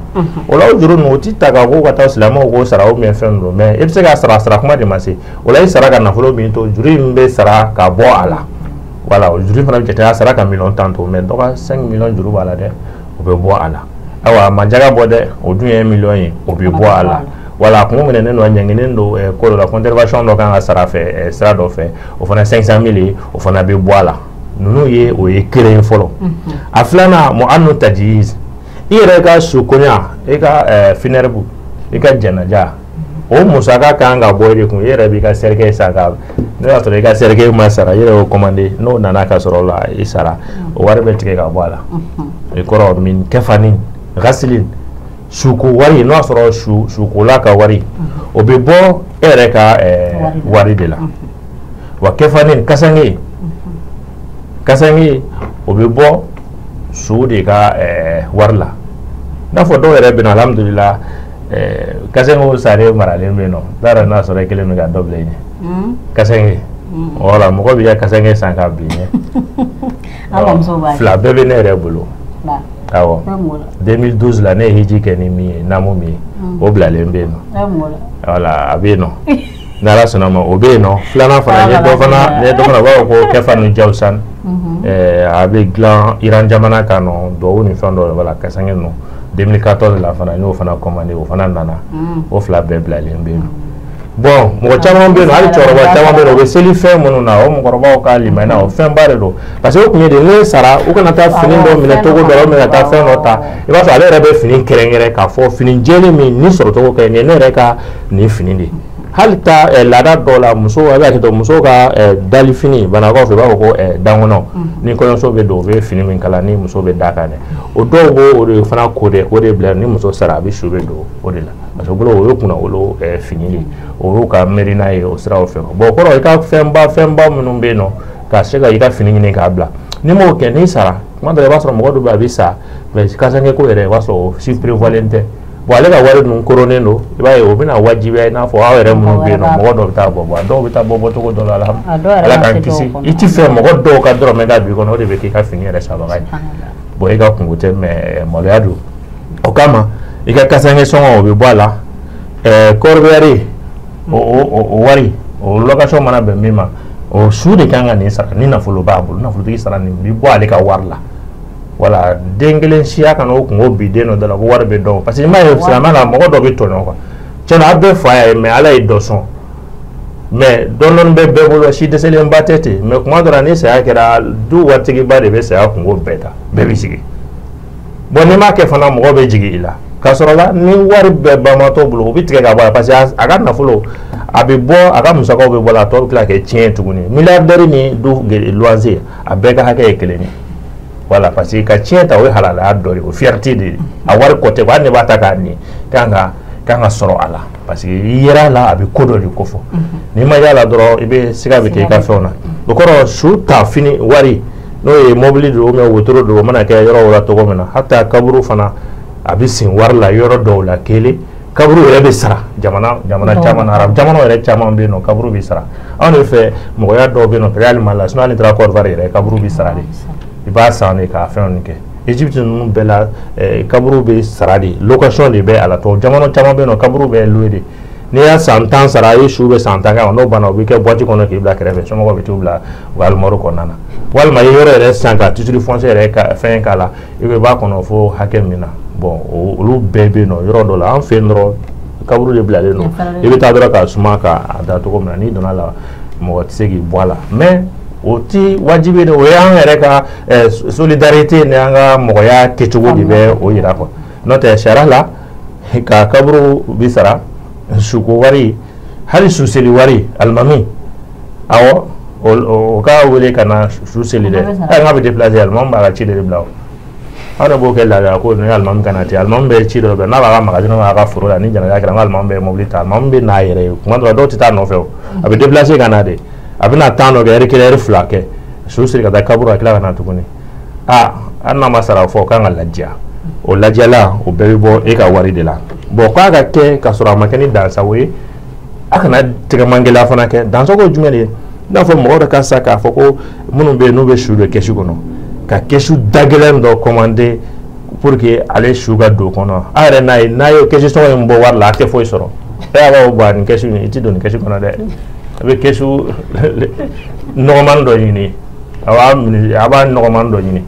O la, o juru ninnu, o ti ta ka ko ka taa silamɛw k'o sara, ou bien fɛn don, mais i bɛ se k'a sara, sara kuma de ma se. O la, i sara ka nafolo min to, juru in bɛ sara ka bɔ a la. Voilà, o juru fana bɛ jate, a sara ka miliyɔn 10 to, mais dɔ ka 5 miliyɔn juru b'a la dɛ, o bɛ bɔ a la. Ayiwa, a ma jaga bɔ dɛ, o dun ye miliyɔn ye, o bɛ bɔ a la. Wala, a kun minɛnen don, a ɲanginen don ko dɔ la, contravention dɔ kan ka sara fɛ sira dɔ fɛ, o fana 500 000 ye, o fana bɛ bɔ a la. Ninnu ye, o ye kelen ye fɔlɔ. A filanan, mu'annu tajiz, i yɛrɛ ka sukonya, i ka funɛrɛbu, i ka jɛnɛja, o musaka kan ka bɔ e de kun. I yɛrɛ b'i ka cercueil san, ka n'o y'a sɔrɔ i ka cercueil ma sara, i yɛrɛ y'o commandé, n'o nana ka sɔrɔ la i sara, o wari bɛ tigɛ ka bɔ a la. I kɔrɔ min kɛfani ghasilin, suko wari, n'o y'a sɔrɔ sukola ka wari, o bɛ bɔ e yɛrɛ ka wari de la. Wa kɛfani kasange, kasange o bɛ bɔ su de ka wari la. N'a fɔ dɔw yɛrɛ bɛ na, alhamdulila, kasangew sare maralen bɛ yen nɔ, t'a dɔn n'a sɔrɔ i kelen bɛ ka dɔ bila i ɲɛ. Kasange, wala, mɔgɔ b'i ka kasange san k'a bila i ɲɛ. Fila bɛɛ bɛ ne yɛrɛ bolo. Awɔ, 2012 la ne ye hiji kɛ ni min ye, naamu min ye, o bilalen bɛ yen nɔ. Wala, a bɛ yen nɔ. N'Ala sɔnna ma, o bɛ yen nɔ. Filanan fana, n ye dɔ fana, n ye dɔ fana, u b'a fɔ ko kɛfanu jawusan, a bɛ dilan Iran jamana kan nɔ, duwawu ni fɛn dɔw, wala kasange ninnu. 2014 la fana, n y'o fana commandé, o fana nana, o fila bɛɛ bilalen bɛ yen nɔ. Bon, mɔgɔ caman bɛ yen nɔ, hali cɛkɔrɔba caman bɛ yen nɔ, u bɛ seli fɛn minnu na, o mɔgɔkɔrɔbaw ka limaniya, o fɛnba de don. Parce que o kun ye de, n'e sara, u kana taa fini dɔ minɛ cogo dɔ la, ou bien ka taa fɛn dɔ ta. I b'a sɔrɔ ale yɛrɛ bɛ fini kɛrɛnkɛrɛn k'a fɔ fini jɛlen min ni sɔrɔcogo ka ɲi, nin ye ne yɛrɛ ka nin fini de ye. Hali ta laada dɔw la, muso a bɛ hakɛ to, musow ka dalifini, Banakaw fɛ, u b'a fɔ ko dankɔnɔ, ni kɔɲɔso bɛ don, u bɛ fini min kala ni muso bɛ da kan dɛ, o dɔw b'o de fana ko dɛ, o de bila ni muso sara, a bɛ su bɛ don o de la, parce que o bolo o ye kunnawolo fini de, o y'u ka miirina ye o siraw fɛ. Bon, o kɔrɔ i ka fɛnba minnu bɛ yen nɔ, ka se ka i ka fini ɲini k'a bila, n'i m'o kɛ, n'i sara tuma dɔ la, i b'a sɔrɔ mɔgɔ dɔ bɛ yen, a bɛ sa, mais kasange ko yɛrɛ, i b'a sɔrɔ o si prévoilen tɛ. Bon, ale ka wari ninnu koronnen don, i b'a ye o bɛna wajibiya i n'a fɔ aw yɛrɛ minnu bɛ yen nɔ, mɔgɔ dɔw bɛ taa bɔ, a dɔw bɛ taa bɔ bɔcogo dɔ la, Ala k'an kisi. I ti fɛ mɔgɔ dɔw ka dɔrɔmɛ ka don i kɔnɔ, o de bɛ k'i ka fini yɛrɛ sanbaga ye. Bon, e ka kungo tɛ, mais maloya don. O kama i ka kasange sɔngɔ, o bɛ bɔ a la. Corbillard o wari, o location mana bɛn min ma, o su de kan ka nin sara. Ni nafolo b'a bolo, nafolotigi sara nin bɛ bɔ ale ka wari la. Wala den kelen siya kana o kungo bi den dɔ da la ko wari bɛ dɔn, parce que i m'a ye silamɛya la, mɔgɔ dɔ bɛ tɔɲɔ quoi. Tiɲɛna, aw bɛɛ fa y'a ye, mais Ala ye dɔ sɔn, mais dɔɔni bɛ bɛɛ bolo, si dɛsɛlenba tɛ ten. Mais kuma dɔ la, ni saya kɛra, du waritigiba de bɛ saya kungo bɛɛ ta, bɛɛ bɛ sigi. Bon, n'i m'a kɛ fana, mɔgɔ bɛ jigin i la. K'a sɔrɔ la, ni wari bɛɛ banbatɔ bolo, o bɛ tigɛ ka bɔ a la, parce que a ka nafolo a bɛ bɔ, a ka musakaw bɛ bɔ a la, a tɔ bɛ tila ka kɛ tiɲɛ tuguni. Milliardaire ni du luwanse, a bɛɛ ka hakɛ ye kelen ye. Voilà, parce que ka tiɲɛ ta, o ye halalaya dɔ de ye, o fierté de ye. A wari kɔ tɛ, hali ne b'a ta k'a nin kan ka sɔrɔ a la, parce que i yera a la, a bɛ ko dɔ de kofɔ. N'i ma y'a la dɔrɔn, i bɛ siga bɛ kɛ i ka fɛnw na. O kɔrɔ, su ta fini wari, n'o ye mobili don, ou bien wotoro don, o mana kɛ yɔrɔ o la cogo min na, hata kaburu fana a bɛ sen wari la yɔrɔ dɔw la. Kelen, kaburu yɛrɛ bɛ sara jamana caman na, arabu jamanaw yɛrɛ caman bɛ yen nɔ, kaburu bɛ sara. Anw de fɛ mɔgɔya dɔw bɛ yen nɔ, peut-être hali Mali la, sinon hali n'i taara Côte d'Ivoire yɛrɛ, kaburu bɛ sara de, i b'a san de k'a fɛnw kɛ. Égypte ninnu bɛɛ la, kaburu bɛ sara de, location de bɛ a la. Tubabu jamana caman bɛ yen nɔ, kaburu bɛ louer de. N'i y'a san 10 sara, i su bɛ san 10 kɛ, n'o banna, o bɛ kɛ boîte kɔnɔ k'i bila kɛrɛfɛ, somɔgɔw bɛ t'u bila u ka armoire kɔnɔna na. Walima i ye yɔrɔ yɛrɛ san ka titre foncier yɛrɛ ka fɛn k'a la, i b'a kɔnɔ fo hakɛ min na. Bon, olu bɛɛ bɛ yen nɔ yɔrɔ dɔ la. An fɛ yen dɔrɔn, kaburu de bilalen don, i bɛ taa dɔrɔn k'a suma k'a da cogo min na, n'i donna a la, mɔgɔ tɛ se k'i bɔ a la. Mais o ti wajibi de, o ye an yɛrɛ ka solidarité ni an ka mɔgɔya kɛcogo de bɛ o yira quoi. N'o tɛ, sariya la, ka kaburu bi sara, suko wari, hali suseli wari, alimami, awɔ, o k'a wele ka na su seli dɛ, hali n'a bɛ déplacer, alimami b'a ka ci de bila. O anw de b'o kɛ laadala ko ni alimami kana ten, alimami bɛ ci dɔ bila, n'a b'a ka magasin n'a ka foro la, ni janaja kɛra, n ko alimami bɛ mobili ta, alimami bɛ n'a yɛrɛ ye. Kuma dɔ la, dɔw tɛ taa nɔfɛ, o a bɛ déplacer ka na de, a bɛna temps dɔ kɛ, heure kelen, heure fila kɛ, su siri ka taa kaburu, a tila ka na tuguni. Aa, hali n'a ma sara fɔ, o kan ka ladiya, o ladiyala, o bɛɛ bɛ bɔ e ka wari de la. Bon, k'a ka kɛ k'a sɔrɔ a ma kɛ ni dansago ye, a kana tɛgɛmangɛlɛya fana kɛ. Dansago ye jumɛn de ye? I n'a fɔ mɔgɔ dɔ ka sa k'a fɔ ko minnu bɛ yen n'u bɛ su don kɛsu kɔnɔ, ka kɛsu dagɛlɛn dɔ commander pour que ale su ka don o kɔnɔ. A yɛrɛ n'a ye kɛsu sɔngɔ in bɔ wari la, a tɛ foyi sɔrɔ. E b'a fɔ bon, nin kɛsu in, i ti don nin kɛsu kɔnɔ dɛ, a bɛ kɛsu nɔgɔman dɔ ɲini, a b'a nɔgɔman dɔ ɲini,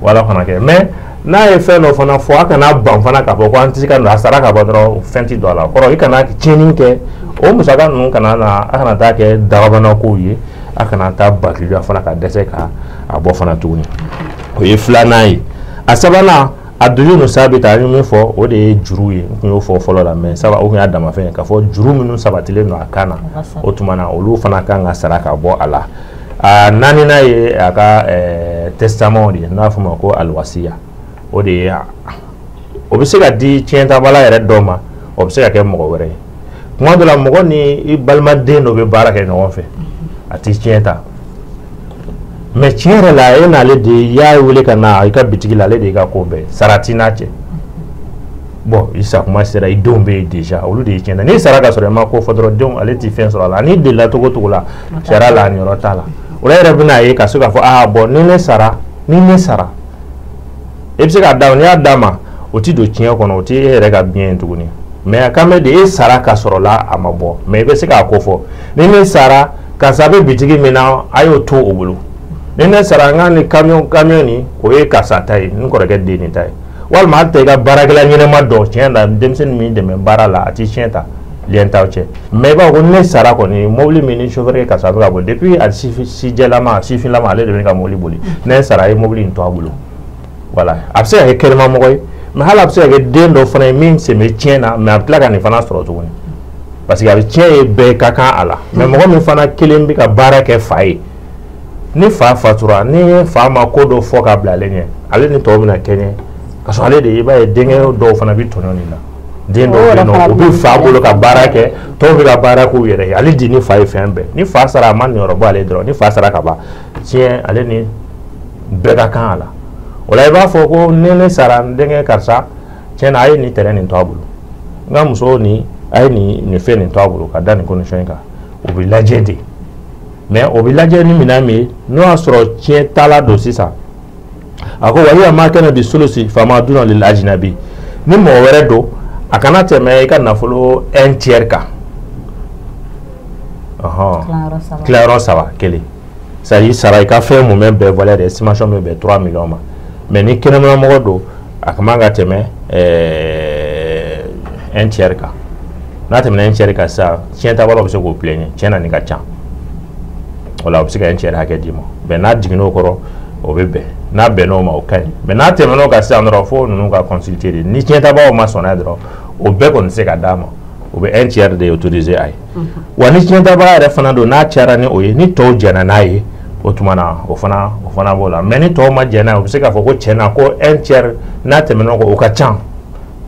wala fana kɛ. Mais n'a ye fɛn dɔ fana fɔ, a kana ban fana k'a fɔ ko an tɛ se ka don, a sara ka bɔ dɔrɔn, fɛn tɛ don a la. Kɔrɔ, i kana tiɲɛni kɛ, o musaka ninnu kana na, a kana taa kɛ dagabana kow ye, a kana taa bakiliya fana ka dɛsɛ ka a bɔ fana tuguni. O ye filanan ye. A sabanan, a dujunu sabita, an ye min fɔ, o de ye juru ye. N tun y'o fɔ fɔlɔ la, mais saba o tun y'a damafɛn ye, k'a fɔ juru minnu sabatilen don a kan na, o tuma na olu fana kan ka sara ka bɔ a la. A naaninan ye a ka testament de ye, n'a fɔ ma ko alwasiya. O de ye, o bɛ se ka di tiɲɛtabala yɛrɛ dɔ ma, o bɛ se ka kɛ mɔgɔ wɛrɛ ye. Kuma dɔ la, mɔgɔ ni i balimaden dɔ bɛ baara kɛ ɲɔgɔn fɛ, a tɛ tiɲɛ ta, mais tiɲɛ yɛrɛ la, e n'ale de y'a wele ka na i ka bitigi la, ale de y'i ka ko bɛɛ sara t'i n'a cɛ. Bon, i sa kuma sera, i denw bɛ yen déjà, olu de ye tiɲɛ ta. N'i sara ka sɔrɔ i ma ko fɔ dɔrɔn, denw ale tɛ fɛn sɔrɔ a la. N'i delila cogo cogo la, sariya la, a niyɔrɔ t'a la. O la yɛrɛ bɛna ye ka se k'a fɔ, aa bon, ni ne sara, i bɛ se k'a d'a ma, n'i y'a d'a ma, o tɛ don tiɲɛ kɔnɔ, o tɛ e yɛrɛ ka biɲɛ ye tuguni. Mais a kan bɛ de, e sara ka sɔrɔ la, a ma bɔ, mais i bɛ se k'a ko fɔ, ni ne sara, karisa bɛ bitigi min na, a y'o to o bolo. Ni ne sara, n ka ni camion nin, o ye karisa ta ye, n kɔrɔkɛ den nin ta ye. Walima hali tɛ i ka baarakɛla ɲɛnɛma dɔ, tiɲɛ na, denmisɛnnin min dɛmɛ baara la, a tɛ tiɲɛ ta. Lien t'aw cɛ. Mais i b'a fɔ ko ne sara kɔni, mobili min ni chauffeur ye karisa bɛ ka boli depuis a sijɛlama, a sifinlama, ale de bɛ ne ka mobili boli. Ne sara, a ye mobili in to a bolo. Voilà, a bɛ se ka kɛ kɛnɛmamɔgɔ ye, mais hali a bɛ se ka kɛ den dɔ fana ye min sen bɛ tiɲɛ na, mais a bɛ tila ka nin fana sɔrɔ tuguni, parce que a bɛ tiɲɛ ye, bɛɛ ka kan a la. Mais mɔgɔ min fana kelen bɛ ka baara kɛ fa ye, ni fa fatura, ni fa ma ko dɔ fɔ ka bila ale ɲɛ, ale ni tɔw bɛna kɛɲɛ ka sɔrɔ ale de. I b'a ye denkɛ dɔw fana bɛ tɔɲɔ nin na. Den dɔw bɛ yen nɔ, u bɛ fa bolo ka baara kɛ, tɔw bɛ ka baara k'u yɛrɛ ye. Ale di ni fa ye fɛn bɛɛ. Ni fa sara, a ma niyɔrɔ bɔ ale dɔrɔn. Ni fa sara ka ban, tiɲɛ, ale ni bɛɛ ka kan a la. O la i b'a fɔ ko ni ne sara, n denkɛ karisa, tiɲɛ na, a ye nin terrain nin to a bolo, n ka muso nin, a ye nin fɛn nin to a bolo, ka da nin condition in kan. O bɛ lajɛ de, mais o bɛ lajɛ ni minɛn min ye, n'o y'a sɔrɔ tiɲɛ taala don sisan. A ko وهي ما كان بالثلث فما دون للأجنبي. Ni mɔgɔ wɛrɛ don, a kana tɛmɛ i ka nafolo un tiers kan, tilayɔrɔ saba kelen. C'est à dire sara i ka fɛn mun bɛ bɛn, valeur estimation bɛ bɛn 3 millions ma. Mais ni kɛnɛmamɔgɔ don, a ka man ka tɛmɛ un tiers kan. N'a tɛmɛna un tiers kan sisan, tiɲɛtabalaw bɛ se k'o plaignent, tiɲɛ na nin ka ca. O la, o bɛ se ka un tiers hakɛ d'i ma. Mais n'a jiginn'o kɔrɔ, o bɛ bɛn. N'a bɛnn'o ma, o ka ɲi. Mais n'a tɛmɛn'o kan sisan dɔrɔn, fo ninnu ka consulter de. Ni tiɲɛtabaw ma sɔn n'a ye dɔrɔn, o bɛɛ kɔni tɛ se ka d'a ma. O bɛ un tiers de autoriser a ye. Wa ni tiɲɛtabaga yɛrɛ fana don, n'a cayara ni o ye, ni tɔw jɛnna n'a ye, o tuma na o fana b'o la. Mais ni tɔw ma jɛn n'a ye, o bɛ se k'a fɔ ko tiɲɛ na, ko un tiers n'a tɛmɛn'o kan, o ka ca.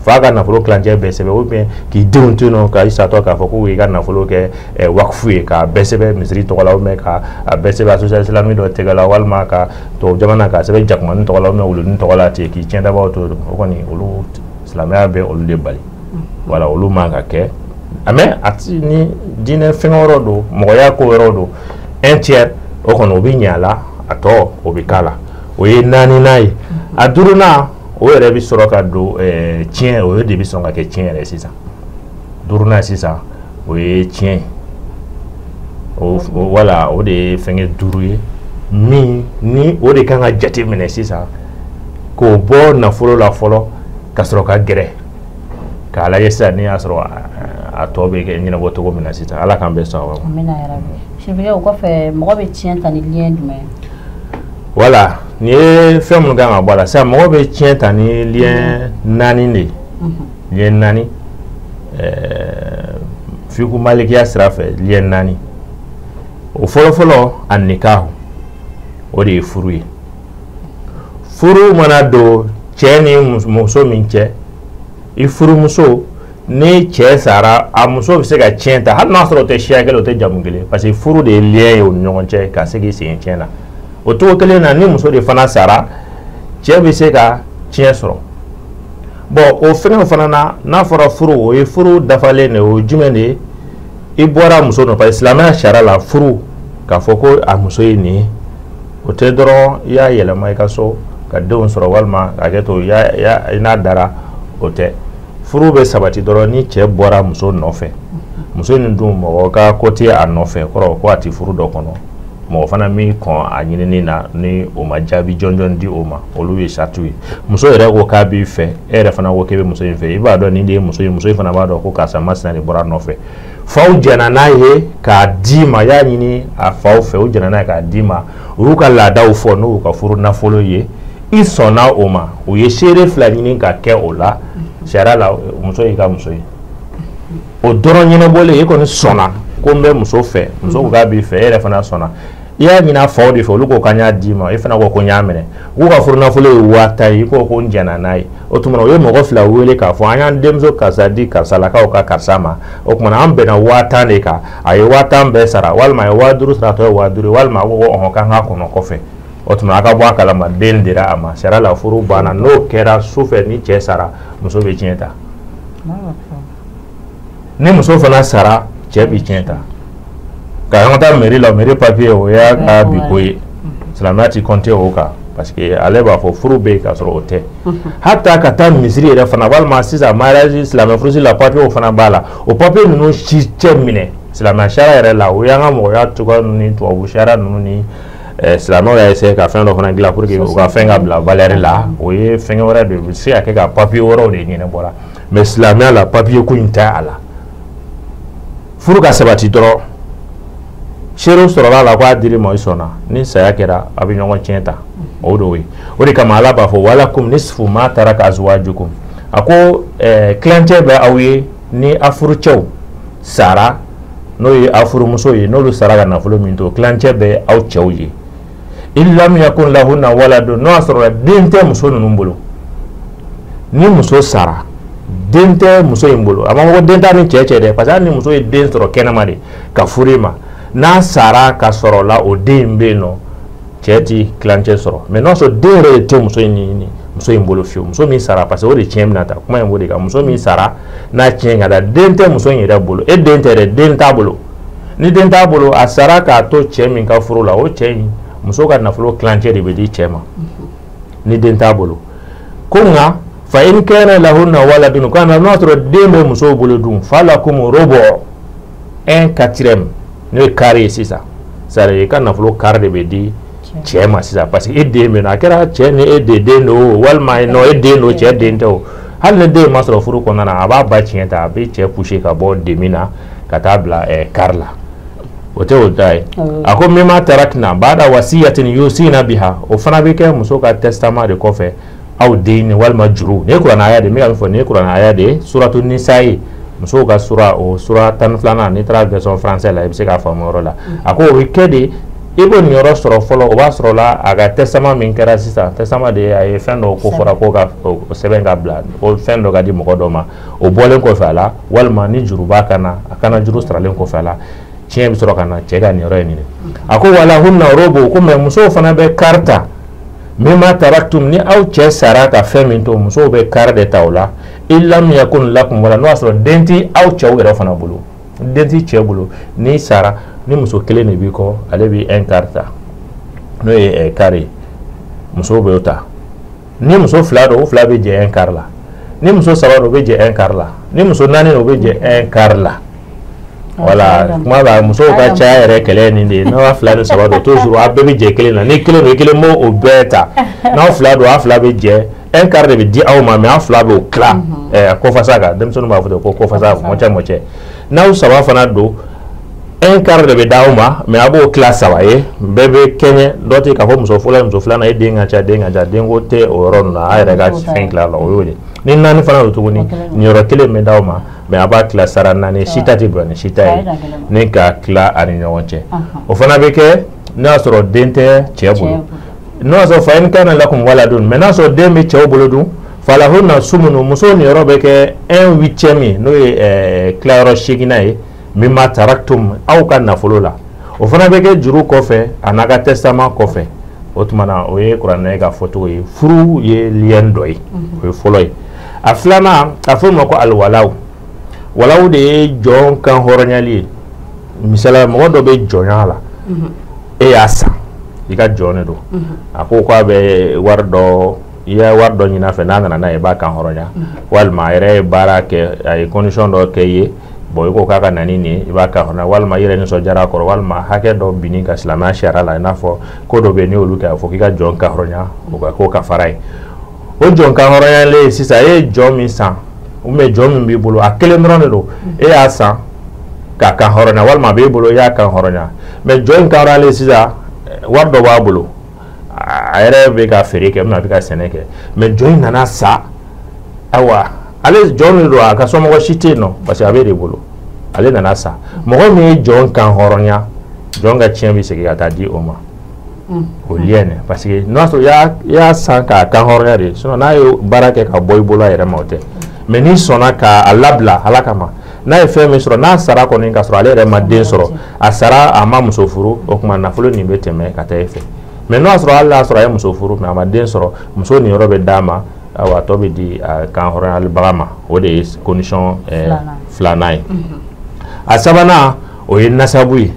Fa ka nafolo tilancɛ bɛɛ sɛbɛn, ou bien k'i denw to yen nɔ, ka i satɔ k'a fɔ k'u y'i ka nafolo kɛ wakufu ye, k'a bɛɛ sɛbɛn misiri tɔgɔ la, ou bien ka a bɛɛ sɛbɛn association islamique dɔ tɛgɛ la, walima ka tubabu jamana k'a sɛbɛn jakumanin tɔgɔ la, ou bien wulunin tɔgɔ la ten, k'i tiɲɛtabaw to yen. O kɔni, olu, silamɛya bɛ olu de bali. Voilà, olu man ka kɛ. Mais a ti ni diinɛ fɛn wɛrɛw don, mɔgɔya ko wɛrɛw don. Un tiers, o kɔni, o bɛ ɲɛ a la, a tɔ o bɛ k'a la. O ye naaninan ye. A duurunan, o yɛrɛ bɛ sɔrɔ ka don tiɲɛ, o de bɛ sɔn ka kɛ tiɲɛ yɛrɛ sisan. Duurunan sisan, o ye tiɲɛ ye. O wala, o de ye fɛnkɛ duuru ye min ni o de kan ka jate minɛ sisan, k'o bɔ nafolo la fɔlɔ, ka sɔrɔ ka gɛrɛ k'a lajɛ sisan n'i y'a sɔrɔ a tɔ bɛ kɛ ɲɛnabɔ cogo min na sisan. Ala k'an bɛɛ sɔn. Amina yarabi. Sɛbɛkɛ, o kɔfɛ, mɔgɔ bɛ tiɲɛ ta ni lien jumɛn ye? Voilà, nin ye fɛn minnu kan ka bɔ a la sisan. Mɔgɔ bɛ tiɲɛ ta ni lien naani de ye. Lien naani, fiku malikiya sira fɛ, lien naani o fɔlɔ-fɔlɔ, a nikahu, o de ye furu ye. Furu mana don cɛ ni muso min cɛ, i furumuso, ni cɛ sara, a muso bɛ se ka tiɲɛ ta, hali n'a sɔrɔ o tɛ siya kelen, o tɛ jamu kelen, parce que furu de ye lien ye u ni ɲɔgɔn cɛ ka se k'i sen tiɲɛ na. O cogo kelen na, ni muso de fana sara, cɛ bɛ se ka tiɲɛ sɔrɔ. Bon, o fɛngɛw fana na, n'a fɔra furu, o ye furu dafalen de ye. O ye jumɛn de ye? I bɔra muso nɔfɛ. Silamɛya sariya la, furu, k'a fɔ ko a muso ye nin ye, o tɛ dɔrɔn i y'a yɛlɛma i ka so ka denw sɔrɔ, walima k'a kɛ to i n'a dara, o tɛ. Furu bɛ sabati dɔrɔn ni cɛ bɔra muso nɔfɛ. Muso in dun, mɔgɔ ka ko tɛ a nɔfɛ, kɔrɔ ko a tɛ furu dɔ kɔnɔ, mɔgɔ fana min kɔn a ɲinini na, ni o ma jaabi jɔnjɔn di o ma, olu ye saritiw ye. Muso yɛrɛ ko k'a b'i fɛ, e yɛrɛ fana ko k'e bɛ muso in fɛ, i b'a dɔn nin de ye muso ye, muso in fana b'a dɔn ko karisa masina de bɔra a nɔfɛ. Faw jɛnna n'a ye k'a d'i ma, i y'a ɲini a faw fɛ, u jɛnna n'a ye k'a d'i ma, u y'u ka laadaw fɔ n'u y'u ka furu nafolo ye, i sɔnna o ma, u ye seere fila ɲini ka kɛ o la. Sariya la, muso y'i ka muso ye. O dɔrɔn ɲɛnabɔlen, e kɔni sɔnna ko n bɛ muso fɛ, muso ko k'a b'i fɛ, e yɛrɛ fana sɔnna. I y'a ɲini a faw de fɛ, olu ko k'an y'a d'i ma, e fana ko ko n y'a minɛ. U k'u ka furu nafolo ye 50 000 ye, i ko ko n jɛnna n'a ye. O tuma, u ye mɔgɔ fila wele k'a fɔ an y'an denmuso karisa di karisalakaw ka karisa ma. O tuma, an bɛnna 50 000 de kan, a ye 50 000 bɛɛ sara, walima a ye 5 000 sara, a tɔ ye 5 000 ye, walima a ko ko ɔhɔn, k'an k'a kɔnɔ kɔfɛ. O tuma, a ka bɔ a kalama, den dira a ma. Sariya la, furu banna. N'o kɛra su fɛ, ni cɛ sara, muso bɛ tiɲɛ ta. Ni muso fana sara, cɛ bɛ tiɲɛ ta. Ka an ka taa mairie la, mairie papier, o y'a ka bi ko ye. Silamɛya ti compter o kan, parce que ale b'a fɔ furu bɛ yen k'a sɔrɔ o tɛ. Hata ka taa misiri yɛrɛ fana, walima sisan mariage, silamɛ furusi la, papier fana b'a la. O papier ninnu si cɛ minɛ silamɛya sariya yɛrɛ la. O y'an ka mɔgɔya cogoya ninnu ni tubabu sariya ninnu ni silamɛw y'a essayer ka fɛn dɔ fana dilan pour que u ka fɛn ka bila valeur la. O ye fɛn wɛrɛ de ye, u bɛ se ka kɛ ka papier wɛrɛw de ɲɛnabɔra. Mais silamɛya la, papier ko in tɛ a la. Furu ka sabati dɔrɔn, seerew sɔrɔla la k'a dir'i ma, i sɔnna, ni saya kɛra a bɛ ɲɔgɔn tiɲɛ ta. O de y'o ye. O de kama Ala b'a fɔ walakum nisfu ma taraka azwajukum. A ko tilancɛ bɛ aw ye ni a furucɛw sara, n'o ye a furumuso ye, n'olu sara ka nafolo min to, tilancɛ bɛ aw cɛw ye. In lam yakun lahunna waladun, n'o y'a sɔrɔ den tɛ muso ninnu bolo. Ni muso sara, den tɛ muso in bolo. A ma fɔ ko den t'a ni cɛ cɛ dɛ, parce que hali ni muso ye den sɔrɔ kɛnɛma de ka furu i ma, n'a sara ka sɔrɔ la o den in bɛ yen nɔ, cɛ ti tilancɛ sɔrɔ. Mais n'o y'a sɔrɔ den yɛrɛ de tɛ muso in ni muso in bolo fiyewu, muso min sara, parce que o de tiɲɛ bɛna ta, kuma in b'o de kan. Muso min sara n'a tiɲɛ ka da, den tɛ muso in yɛrɛ bolo, e den tɛ dɛ, den t'a bolo. Ni den t'a bolo, a sara k'a to cɛ min ka furu la, o cɛ in, muso ka nafolo tilancɛ de bɛ di cɛ ma ni den t'a bolo. Ko nka fa in kana lahunna waladun, ko n'a sɔrɔ den bɛ musow bolo dun, falakum rubu, 1/4, n'o ye quart ye sisan, c'est-à-dire i ka nafolo quart de bɛ di cɛ ma sisan, parce que e den bɛ na, a kɛra cɛ ni e de den don, walima non e den don, cɛ den tɛ o. Hali ni den ma sɔrɔ furu kɔnɔna na, a b'a ba tiɲɛ ta, a bɛ cɛ pousser ka bɔ demi na ka taa bila quart la. O tɛ o ta ye. A ko mimma tarakna ba'da wasiyatin yusina biha, o fana bɛ kɛ muso ka testament de kɔfɛ, aw den walima juru. Nin ye kuranɛ aya de ye, n bɛ ka min fɔ nin ye kuranɛ aya de ye, suratu nisa ye, musow ka sura, o sura 12nan. N'i taara version français la, i bɛ se k'a faamu o yɔrɔ la. A ko o bɛ kɛ de, i b'o niyɔrɔ sɔrɔ fɔlɔ, o b'a sɔrɔ la a ka testament min kɛra sisan, testament de ye a ye fɛn dɔw ko fɔra ko ka o sɛbɛn ka bila, ko fɛn dɔ ka di mɔgɔ dɔ ma, o bɔlen kɔfɛ a la, walima ni juru b'a kan na, a kana juru saralen kɔfɛ a la, tiɲɛ bɛ sɔrɔ ka na cɛ ka niyɔrɔ ye nin. A ko walahunna rubu, ko mais musow fana bɛ quart ta, mimma taraktum, ni aw cɛ sara ka fɛn min to, musow bɛ quart de ta o la. Illam yakun lakum wala, n'o y'a sɔrɔ den ti aw cɛw yɛrɛ fana bolo, den ti cɛ bolo, n'i sara ni muso kelen de b'i kɔ, ale bɛ 1/4 ta, n'o ye quart ye, musow b'o ta. Ni muso fila don, o fila bɛ jɛ 1/4 la. Ni muso saba don, o bɛ jɛ 1/4 la. Ni muso naani don, o bɛ jɛ 1/4 la. Voilà, kuma la musow ka caya yɛrɛ kɛlɛ nin de ye. N'aw fila ni saba don, toujours aw bɛɛ bɛ jɛ kelen na. Ni kelen don, i kelen b'o o bɛɛ ta. N'aw fila don, aw fila bɛ jɛ 1/4 de bɛ di aw ma, mais aw fila b'o tila kɔfasa kan. Denmisɛnninw b'a fɔ ten ko kɔfasa, mɔcɛ mɔcɛ. N'aw saba fana don, 1/4 de bɛ d'aw ma, mais a b'o tila saba ye, bɛɛ bɛ kɛɲɛ. Dɔ tɛ k'a fɔ muso fɔlɔ ye muso filanan, e den ka ca, den ka ca, denko tɛ o yɔrɔ ninnu na, a yɛrɛ ka fɛn tila la, o y'o de. Ni naani fana don tuguni, niyɔrɔ kelen bɛ d'aw ma, mais a b'a tila sara naani, si ta tɛ bonya ni si ta ye, ni ka tila a ni ɲɔgɔn cɛ. O fana bɛ kɛ n'a y'a sɔrɔ den tɛ cɛ bolo. N'o y'a sɔrɔ fa in kana lakum waladun, mais n'a y'a sɔrɔ den bɛ cɛw bolo dun, falahunna sumunu, muso niyɔrɔ bɛ kɛ 1/8 ye, n'o ye tilayɔrɔ seeginnan ye, mimma taraktum, aw ka nafolo la. O fana bɛ kɛ juru kɔfɛ a n'a ka testament kɔfɛ. O tuma na o ye kuranɛ ka fɔcogo ye. Furu ye lien dɔ ye, o ye fɔlɔ ye. A filanan, a fɔ o ma ko alwalaw. Walaw de ye jɔn kan hɔrɔnyali ye. Misaliya, mɔgɔ dɔ bɛ jɔnya la, e y'a san, i ka jɔn de don. A ko k'a bɛ wari dɔ, i ye wari dɔ ɲini a fɛ, n'a nana n'a ye, i b'a kan hɔrɔnya. Walima a yɛrɛ ye baara kɛ, a ye condition dɔ kɛ i ye, bon i ko k'a ka na ni nin ye, i b'a kan hɔrɔnya. Walima i yɛrɛ nisɔndiyara a kɔrɔ, walima hakɛ dɔ binni ka silamɛya sariya la, i n'a fɔ ko dɔ bɛ yen n'i y'olu kɛ, a fɔ k'i ka jɔn kan hɔrɔnya, o ka ko kafara ye. O jɔn kan hɔrɔnyalen sisan, e ye jɔn min san, ou bien jɔn min b'i bolo, a kelen dɔrɔn de don, e y'a san k'a kan hɔrɔnya, walima a b'e bolo, i y'a kan hɔrɔnya. Mais jɔn in kan hɔrɔnyalen sisan, wari dɔ b'a bolo, a yɛrɛ bɛ ka feere kɛ, a bɛ ka sɛnɛ kɛ, mais jɔn in nana sa. Ayiwa, ale jɔn de don, a ka somɔgɔ si tɛ yen nɔ, parce que a b'e de bolo, ale nana sa. Mɔgɔ min ye jɔn kan hɔrɔnya, jɔn ka tiɲɛ bɛ segin ka taa di o ma. O lien, parce que n'o y'a sɔrɔ i y'a san k'a kan hɔrɔnya de, sinon n'a ye baara kɛ ka bɔ i bolo a yɛrɛ ma, o tɛ. Mais n'i sɔnna k'a labila Ala kama, n'a ye fɛn min sɔrɔ, n'a sara kɔni ka sɔrɔ ale yɛrɛ ma den sɔrɔ, a sara a ma muso furu, o tuma nafolo nin bɛ tɛmɛ ka taa e fɛ. Mais n'o y'a sɔrɔ hali n'a sɔrɔ a ye muso furu mais a ma den sɔrɔ, muso niyɔrɔ bɛ d'a ma, ayiwa a tɔ bɛ di a kan hɔrɔnyalibaga ma. O de ye condition filanan ye. A sabanan, o ye nasabu ye,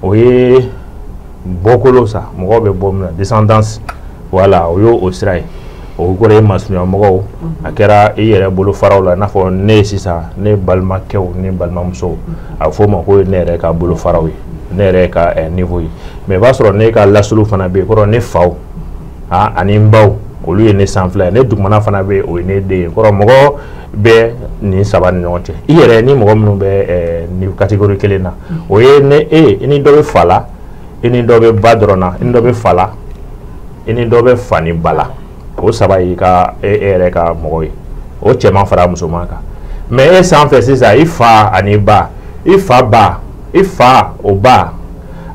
o ye bɔkolo sa, mɔgɔw bɛ bɔ min na, descendance, voilà, o y'o sira ye. O kɔrɔ ye masurunya mɔgɔw, a kɛra i yɛrɛ bolo faraw la, i n'a fɔ ne ye sisan, ne balimakɛw ni balimamusow, a bɛ f'o ma ko ne yɛrɛ ka bolo faraw ye, ne yɛrɛ ka niveau ye. Mais i b'a sɔrɔ ne ka lasulu fana bɛ yen, kɔrɔ ne faw ani n baw, Olu ye ne sanfɛla ye, ne dugumana fana bɛ, o ye ne den ye. Kɔrɔ mɔgɔ bɛ nin saba ni ɲɔgɔn cɛ. I yɛrɛ ni mɔgɔ minnu bɛ nin catégorie kelen na, o ye ne e, i ni dɔ bɛ fa la, i ni dɔ bɛ ba dɔrɔn na, i ni dɔ bɛ fa la, i ni dɔ bɛ fa ni ba la. O saba y'i ka e yɛrɛ ka mɔgɔ ye. O cɛman fara musoman kan. Mais e sanfɛ sisan, i fa ani ba, i fa ba, i fa o ba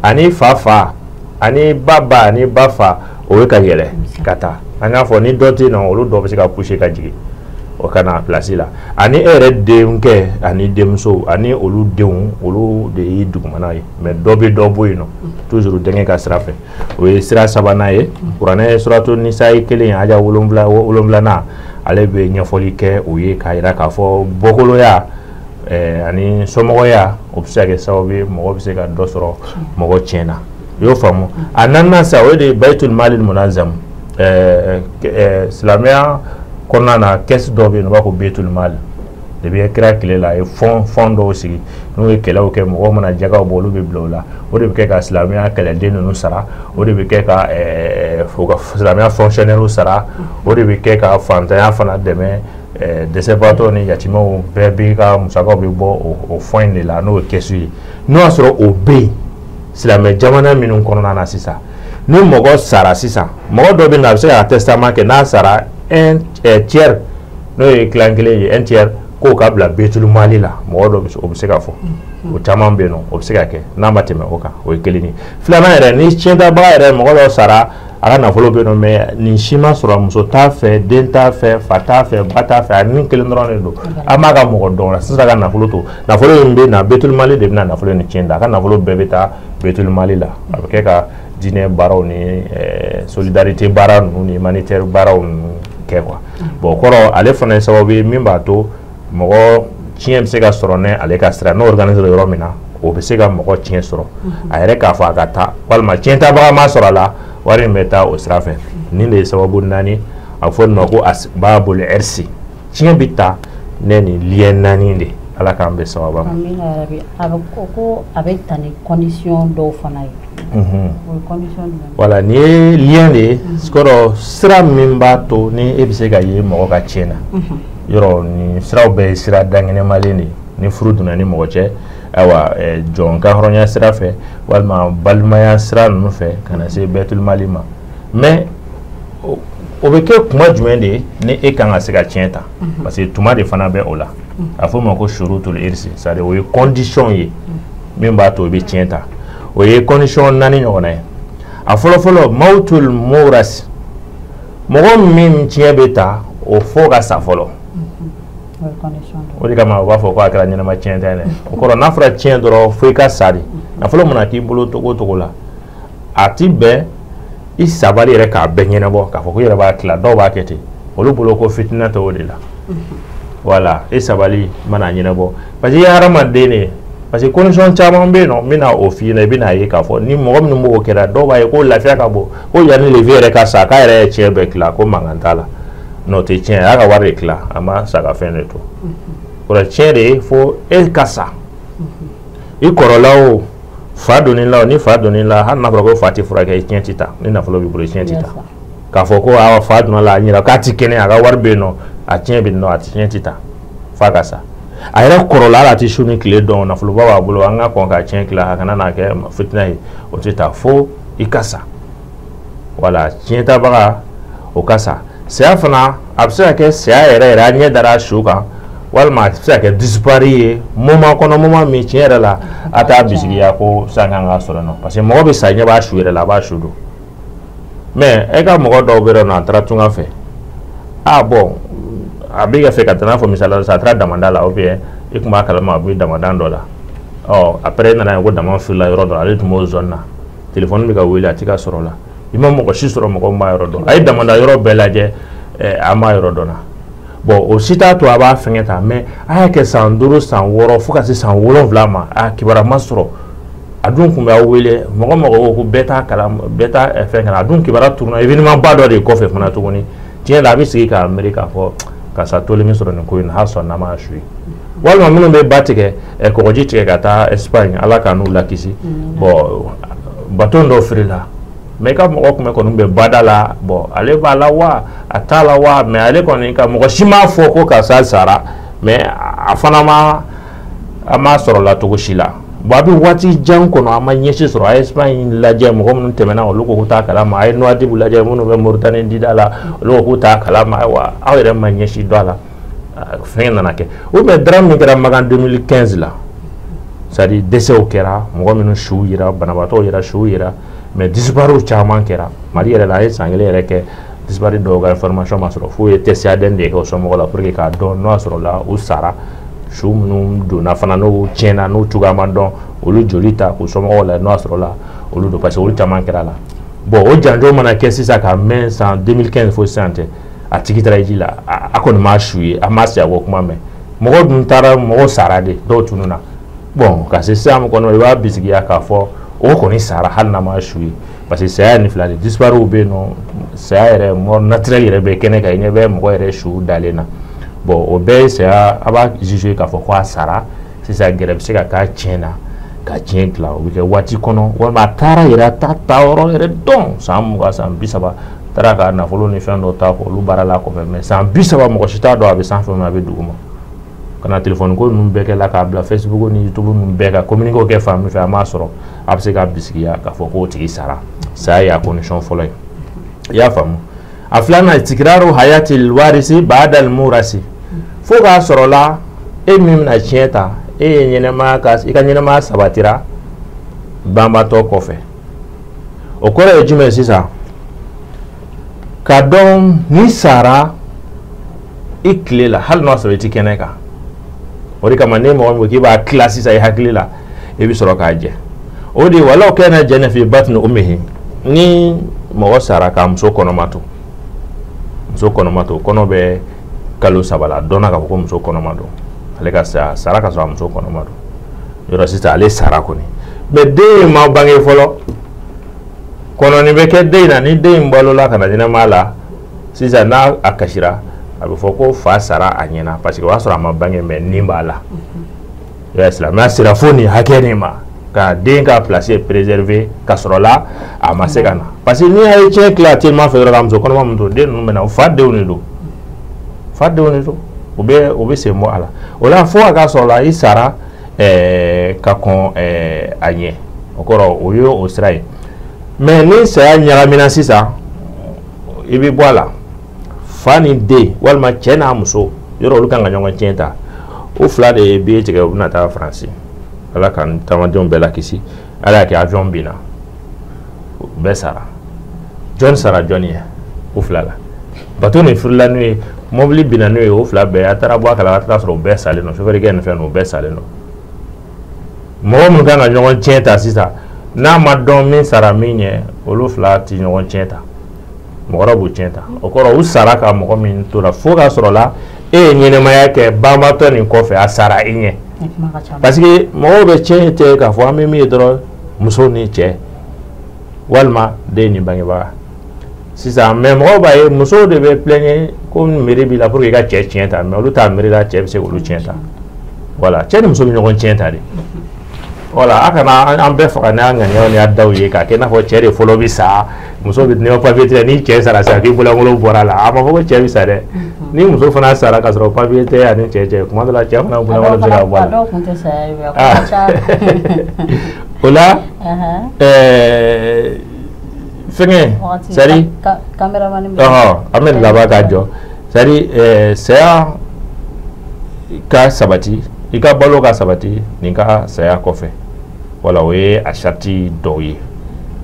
ani fa fa ani ba ba ani ba fa, o ye ka yɛlɛ ka taa. An y'a fɔ ni dɔ tɛ yen nɔ, olu dɔw bɛ se ka pousser ka jigin o ka na place la. Ani e yɛrɛ denkɛ ani denmuso ani olu denw, olu de y'i dugumana ye. Mais dɔ bɛ dɔ bɔ yen nɔ, toujours denkɛ ka sira fɛ. O ye sira sabanan ye. Kuranɛ suratu Nisayi 1 aya 7nan, ale bɛ ɲɛfɔli kɛ o ye k'a jira k'a fɔ bɔkoloya ani somɔgɔya, o bɛ se ka kɛ sababu ye mɔgɔ bɛ se ka dɔ sɔrɔ mɔgɔ tiɲɛ na. I y'o faamu. A naaninan sa, o de ye Baitul Mali Munazam. Silamɛya kɔnɔna na, caisse dɔ bɛ yen, u b'a fɔ Baitul Mali. Depuis kira tile la, a ye fond dɔw sigi. N'u ye kɛlɛw kɛ, mɔgɔw mana jagaw bɔ, olu bɛ bila o la. O de bɛ kɛ ka silamɛya kɛlɛden ninnu sara, o de bɛ kɛ ka silamɛya fonctionnaire sara, o de bɛ kɛ ka fantanya fana dɛmɛ, dɛsɛbaatɔ ni yatimɛw bɛɛ b'i ka musakaw bɛ bɔ o fond in de la, n'o ye caisse ye. N'o y'a sɔrɔ o bɛ yen silamɛ jamana minnu kɔnɔna na sisan, ni mɔgɔ sara sisan, mɔgɔ dɔ bɛ na, a bɛ se ka testament kɛ, n'a sara un tiers, n'o ye tilan kelen ye, un tiers k'o ka bila Baitul Mali la, mɔgɔ dɔ o bɛ se ka fɔ. O caman bɛ yen nɔ, o bɛ se ka kɛ n'a ma tɛmɛ o kan. O ye kelen ye. Filanan yɛrɛ, ni tiɲɛtabaga yɛrɛ, mɔgɔ dɔ sara, a ka nafolo bɛ yen nɔ, mais nin si ma sɔrɔ, muso t'a fɛ, den t'a fɛ, fa t'a fɛ, ba t'a fɛ, a ni kelen dɔrɔn de don. An b'a ka mɔgɔ dɔn la sisan, ka nafolo to, nafolo in bɛ na Baitul Mali de bɛna nafolo in tiɲɛ da, a ka nafolo bɛɛ bɛ taa Baitul Mali la. A bɛ kɛ ka diinɛ baaraw ni solidarité baara ninnu ni humanitaire baaraw ninnu kɛ quoi. Bon, kɔrɔ ale fana ye sababu ye min b'a to mɔgɔ tiɲɛ bɛ se ka sɔrɔ ne ale ka sira n'o organiser yɔrɔ min na, o bɛ se ka mɔgɔ tiɲɛ sɔrɔ. A yɛrɛ k'a fɔ a ka taa, walima tiɲɛtabaga ma sɔrɔ a la, wari in bɛ taa o sira fɛ. Nin de ye sababu naani, a bɛ fɔ nin ma ko asbabul irsi. Tiɲɛ bɛ ta ne ni lien naani de. Ala k'an bɛn sababa ma. Amina yarabi. A bɛ ko a bɛ ta ni condition dɔw fana ye. O ye condition jumɛn? Voilà, nin ye lien de ye. Kɔrɔ sira min b'a to ni e bɛ se ka ye mɔgɔ ka tiɲɛ na. Yɔrɔ nin siraw bɛɛ ye sira dankɛnɛmalen de ye. Ni furu donna ni mɔgɔ cɛ, ayiwa, jɔn ka hɔrɔnya sira fɛ walima balimaya sira ninnu fɛ ka na se Baitul Mali ma. Mais o bɛ kɛ kuma jumɛn de ye ni e kan ka se ka tiɲɛ ta? Parce que tuma de fana bɛ o la. A fɔ o ma ko shurutul irsi, c'est à dire o ye condition ye min b'a to i bɛ tiɲɛ ta. O ye condition naani ɲɔgɔnna ye. A fɔlɔ fɔlɔ, mawtul muras, mɔgɔ min tiɲɛ bɛ ta, o fo ka sa fɔlɔ. O de kama u b'a fɔ ko a kɛra ɲɛnama tiɲɛ tɛ dɛ. O kɔrɔ, n'a fɔra tiɲɛ dɔrɔn, fo i ka sa de. Nafolo mana k'i bolo togo togo la, a ti bɛn i sabali yɛrɛ k'a bɛɛ ɲɛnabɔ k'a fɔ ko i yɛrɛ b'a tila. Dɔw b'a kɛ ten, olu bolo ko fitinɛ tɛ o de la. Voilà, i sabali mana ɲɛnabɔ, parce que i ye hadamaden de ye. Parce que condition caman bɛ yen nɔ, n bɛna o f'i ɲɛna, i bɛna ye k'a fɔ ni mɔgɔ minnu b'o kɛra, dɔw b'a ye ko lafiya ka bon, ko yanni levi yɛrɛ ka sa, k'a yɛrɛ ye tiɲɛ bɛɛ tila, ko mankan t'a la. N'o tɛ tiɲɛ, a y'a ka wari de tila, a ma sa ka fɛn de to. O la tiɲɛ de ye fo e ka sa. I kɔrɔla o, fa donn'i la o, ni fa donn'i la, hali n'a fɔra ko fa tɛ furakɛ, i tiɲɛ tɛ ta. Ni nafolo b'i bolo, i tiɲɛ tɛ ta. K'a fɔ ko awɔ, fa donna la, a ɲɛna k'a ti kɛnɛ, a ka wari bɛ yen nɔ, a tiɲɛ bɛ yen nɔ, a tiɲɛ tɛ ta f'a ka sa. A yɛrɛ kɔrɔla, hali a tɛ su ni tile dɔn, nafoloba b'a bolo, an ka kɔn ka tiɲɛ tila, a kana n'a kɛ fitinɛ ye, o tɛ ta fo i ka sa. Wala tiɲɛtabaga o ka sa. Saya fana, a bɛ se ka kɛ saya yɛrɛ yɛrɛ, a ɲɛ dara su kan, walima a bɛ se ka kɛ disparu ye moment kɔnɔ, moment min tiɲɛ yɛrɛ la a t'a bisigiya ko san kan ka sɔrɔ nɔ. Parce que mɔgɔ bɛ sa, ɲɛ b'a su yɛrɛ la, a b'a su don. Mais e ka mɔgɔ dɔw bɛ yen nɔ, a taara tunga fɛ, ah bon, a bɛ ka fɛ ka taa n'a fɔ misali la sisan, a taara damanda la, ou bien i tun b'a kalama a bɛ damada dɔ la. Ɔ après, e nana ye ko dama filila yɔrɔ dɔ la, ale tun b'o zone na, téléphone bɛ ka wele, a tɛ ka sɔrɔ o la. I ma mɔgɔ si sɔrɔ, mɔgɔ min b'a yɔrɔ dɔn. A ye damanda yɔrɔ bɛɛ lajɛ, a m'a yɔrɔ dɔn na. Bon, o si t'a to a b'a fɛngɛ ta, mais a y'a kɛ san 5, san 6, fo ka se san 7 ma, a kibaruya ma sɔrɔ. A dun tun bɛ aw wele, mɔgɔ mɔgɔ ko bɛɛ t'a kalan, bɛɛ t'a fɛn kana. A dun kibaruya tununa événement ba dɔ de kɔfɛ fana tuguni. Tiɲɛ la, a bɛ sigi k'a miiri k'a fɔ karisa tolen min sɔrɔ nin ko in na, hali sɔn n'a ma su ye. Walima minnu bɛ ba tigɛ, kɔgɔji tigɛ ka taa Espagne, Ala k'an n'u lakisi. Bon, bateau dɔw firila. Mais i ka mɔgɔ kun bɛ kɔni bɛ bada la, bon ale b'a la wa a t'a la wa, mais ale kɔni ka mɔgɔ si m'a fɔ ko karisa sara, mais a fana ma a m'a sɔrɔ la cogo si la. Bon a bɛ waati jan kɔnɔ a ma ɲɛsi sɔrɔ. A ye Espagne lajɛ, mɔgɔ minnu tɛmɛna olu ko k'u t'a kalama, a ye Nouadhibou lajɛ, minnu bɛ Mauritanie dida la olu ko k'u t'a kalama. Ayiwa aw yɛrɛ ma ɲɛsi dɔn a la, fɛn nana kɛ. Ou bien drame min kɛra Makan 2015 la, c'est à dire dɛsɛw kɛra, mɔgɔ minnu suw yera, banabaatɔw yera, suw yera, mais disparu caman kɛra. Mali yɛrɛ la a ye san kelen yɛrɛ kɛ disparu dɔw ka information ma sɔrɔ, f'u ye test ADN de kɛ o somɔgɔw la pour que k'a dɔn n'o y'a sɔrɔ la u sara. Su minnu donna fana n'o tiɲɛna n'o cogoya ma dɔn, olu joli ta k'u somɔgɔw la n'o y'a sɔrɔ la olu don, parce que olu caman kɛra la. Bon o janjo mana kɛ sisan ka mɛn san 2015 fo sisan tɛ, a tigi taara ji la, a kɔni m'a su ye, a m'a si a ko kuma mɛn. Mɔgɔ dun taara, mɔgɔ sara de, dɔw tununna. Bon ka se sisan kɔnɔ i b'a bisigiya k'a fɔ o kɔni sara hali n'a ma su ye, parce que saya ni fila de, disparu bɛ yen nɔ, saya yɛrɛ mort naturelle yɛrɛ bɛ kɛnɛ kan, i ɲɛ bɛ mɔgɔ yɛrɛ su dalen na. Bon o bɛɛ ye saya, a b'a juger k'a fɔ ko a sara. Sisan gɛrɛ bɛ se ka k'a tiɲɛ na, ka tiɲɛ dilan, o bɛ kɛ waati kɔnɔ, walima a taara yɛrɛ a t'a taa yɔrɔ yɛrɛ dɔn, san 20 san 30 taara ka nafolo ni fɛn dɔ ta k'olu baara la kɔfɛ, mais san 30 mɔgɔ si t'a dɔn a bɛ sanfɛ a bɛ dugu ma. Ka na telefɔni ko ninnu bɛɛ kɛ la k'a bila Facebook ni YouTube ninnu bɛɛ kan, communiqué kɛ fan min fɛ a m'a sɔrɔ, a bɛ se ka bisigiya k'a fɔ k'o tigi sara. Saya y'a condition fɔlɔ ye, i y'a faamu. A filanan, istikraru hayatil warisi ba'dal murasi, fo k'a sɔrɔ la e min bɛna tiɲɛ ta, e ye ɲɛnɛmaya ka i ka ɲɛnɛmaya sabatira banbatɔ kɔfɛ. O kɔrɔ ye jumɛn sisan? Ka dɔn ni sara i tile la hali n'o sɔrɔ i ti kɛnɛ kan. O de kama ni mɔgɔ min ko k'i b'a tila sisan i hakili la, i bɛ sɔrɔ k'a jɛ. O de walaw kana jɛnɛ fi batni ummihi, ni mɔgɔ sara k'a muso kɔnɔma to, muso kɔnɔma to, kɔnɔ bɛ kalo 3 la, a dɔnna k'a fɔ ko muso kɔnɔma don, ale ka saya sara ka sɔrɔ a muso kɔnɔma don. Yɔrɔ sisan ale sara kɔni, mais den in ma bange fɔlɔ, kɔnɔni bɛ kɛ den in na, ni den in balola ka na ɲɛnamaya la sisan, n'a a kasira a bɛ fɔ ko fa sara a ɲɛna, parce que o y'a sɔrɔ a ma bange mais nin b'a la. Silamɛya sera fo nin hakɛ nin ma ka den ka place préserver ka sɔrɔ la a ma se ka na, parce que n'i y'a ye tiɲɛ tila teliman fɛ dɔrɔn ka muso kɔnɔma min to, den ninnu bɛ na, fa denw de don, fa denw de don, u bɛ sen bɔ a la. O la fo a ka sɔrɔ la i sara ka kɔn a ɲɛ, o kɔrɔ o ye o sira ye. Mais ni saya ɲagamina sisan, i bɛ bɔ a la, fa ni den walima cɛ n'a muso, yɔrɔ olu kan ka ɲɔgɔn tiɲɛ ta, o fila de ye billet tigɛ, u bɛna taa Faransi. Ala k'an taamadenw bɛɛ lakisi, Ala y'a kɛ avion binna, u bɛɛ sara. Jɔn sara jɔn ye o fila la? Bateau nin firila n'u ye, mobili binna n'u ye, o fila bɛɛ a taara bɔ a kala, a taara sɔrɔ u bɛɛ salen don, chauffeur kɛ nin fɛn ninnu u bɛɛ salen don. Mɔgɔ minnu kan ka ɲɔgɔn tiɲɛ ta sisan, n'a ma dɔn min sara min ɲɛ, olu fila tɛ ɲɔgɔn tiɲɛ ta, mɔgɔ wɛrɛ b'u tiɲɛ ta. O kɔrɔ u sara ka mɔgɔ min to la, fo k'a sɔrɔ la e ye ɲɛnɛmaya kɛ banbatɔ nin kɔfɛ, a sara i ɲɛ. Parce que mɔgɔw bɛ tiɲɛ tɛ k'a fɔ an bɛ min ye dɔrɔn, muso ni cɛ walima den ni bangebaga sisan. Mais mɔgɔw b'a ye musow de bɛ plaigner ko miiri b'i la pour que i ka cɛ tiɲɛ ta, mais olu t'a miiri la cɛ bɛ se k'olu tiɲɛ ta. Voilà, cɛ ni muso bɛ ɲɔgɔn tiɲɛ ta de. Voilà, a kana an bɛɛ faga n'a ŋaniyaw ni a daw ye k'a kɛ i n'a fɔ cɛ de fɔlɔ bɛ sa, muso bɛ n'i ma papier tigɛ ni cɛ sara sisan k'i bololankolon bɔra a la, a ma fɔ ko cɛ bɛ sa dɛ. Ni muso fana sara ka sɔrɔ papier tɛ ani cɛ cɛ, kuma dɔ la cɛ fana bololankolon bɛ se ka bɔ a la. O la fɛngɛ c'est à dire an bɛ laban k'a jɔ, c'est à dire saya ka sabati, i ka balo ka sabati nin ka saya kɔfɛ. Wala o ye a sariti dɔw ye,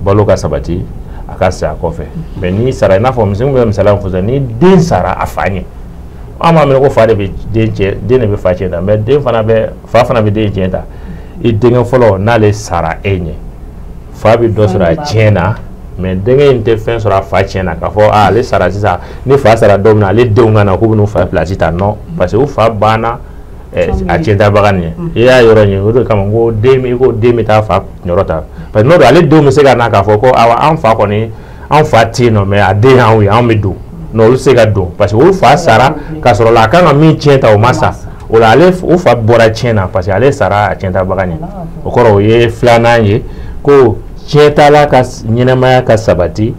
balo ka sabati a ka saya kɔfɛ. Mais n'i sara, i n'a fɔ misi bɛ misaliya min fɔ sisan, ni den sara a fa ɲɛ, an b'a mɛn ko fa de bɛ den cɛ, den de bɛ fa tiɲɛ ta, mais den fana bɛ fa fana bɛ den tiɲɛ ta. I denkɛ fɔlɔ n'ale sara e ɲɛ, fa bɛ dɔ sɔrɔ a tiɲɛ na, mais denkɛ in tɛ fɛn sɔrɔ a fa tiɲɛ na k'a fɔ ale sara sisan, ni fa sara don min na ale denw ka na k'u bɛ n'u fa place ta, non, parce que u fa banna a tiɲɛtabaga nin ye. I y'a yɔrɔ ɲɛ, o de kama ko den, i ko den bɛ taa fa yɔrɔ ta, parce que n'o don ale denw bɛ se ka na k'a fɔ ko awa an fa kɔni, an fa tɛ yen nɔ, mais a den y'anw ye, anw bɛ don, non, olu tɛ se ka don parce que olu fa sara k'a sɔrɔ la a kan ka min tiɲɛ ta o ma sa, o la ale o fa bɔra tiɲɛ na parce que ale sara a tiɲɛtabaga ɲɛ. O kɔrɔ o ye filanan ye ko tiɲɛtala ka ɲɛnamaya ka sabati,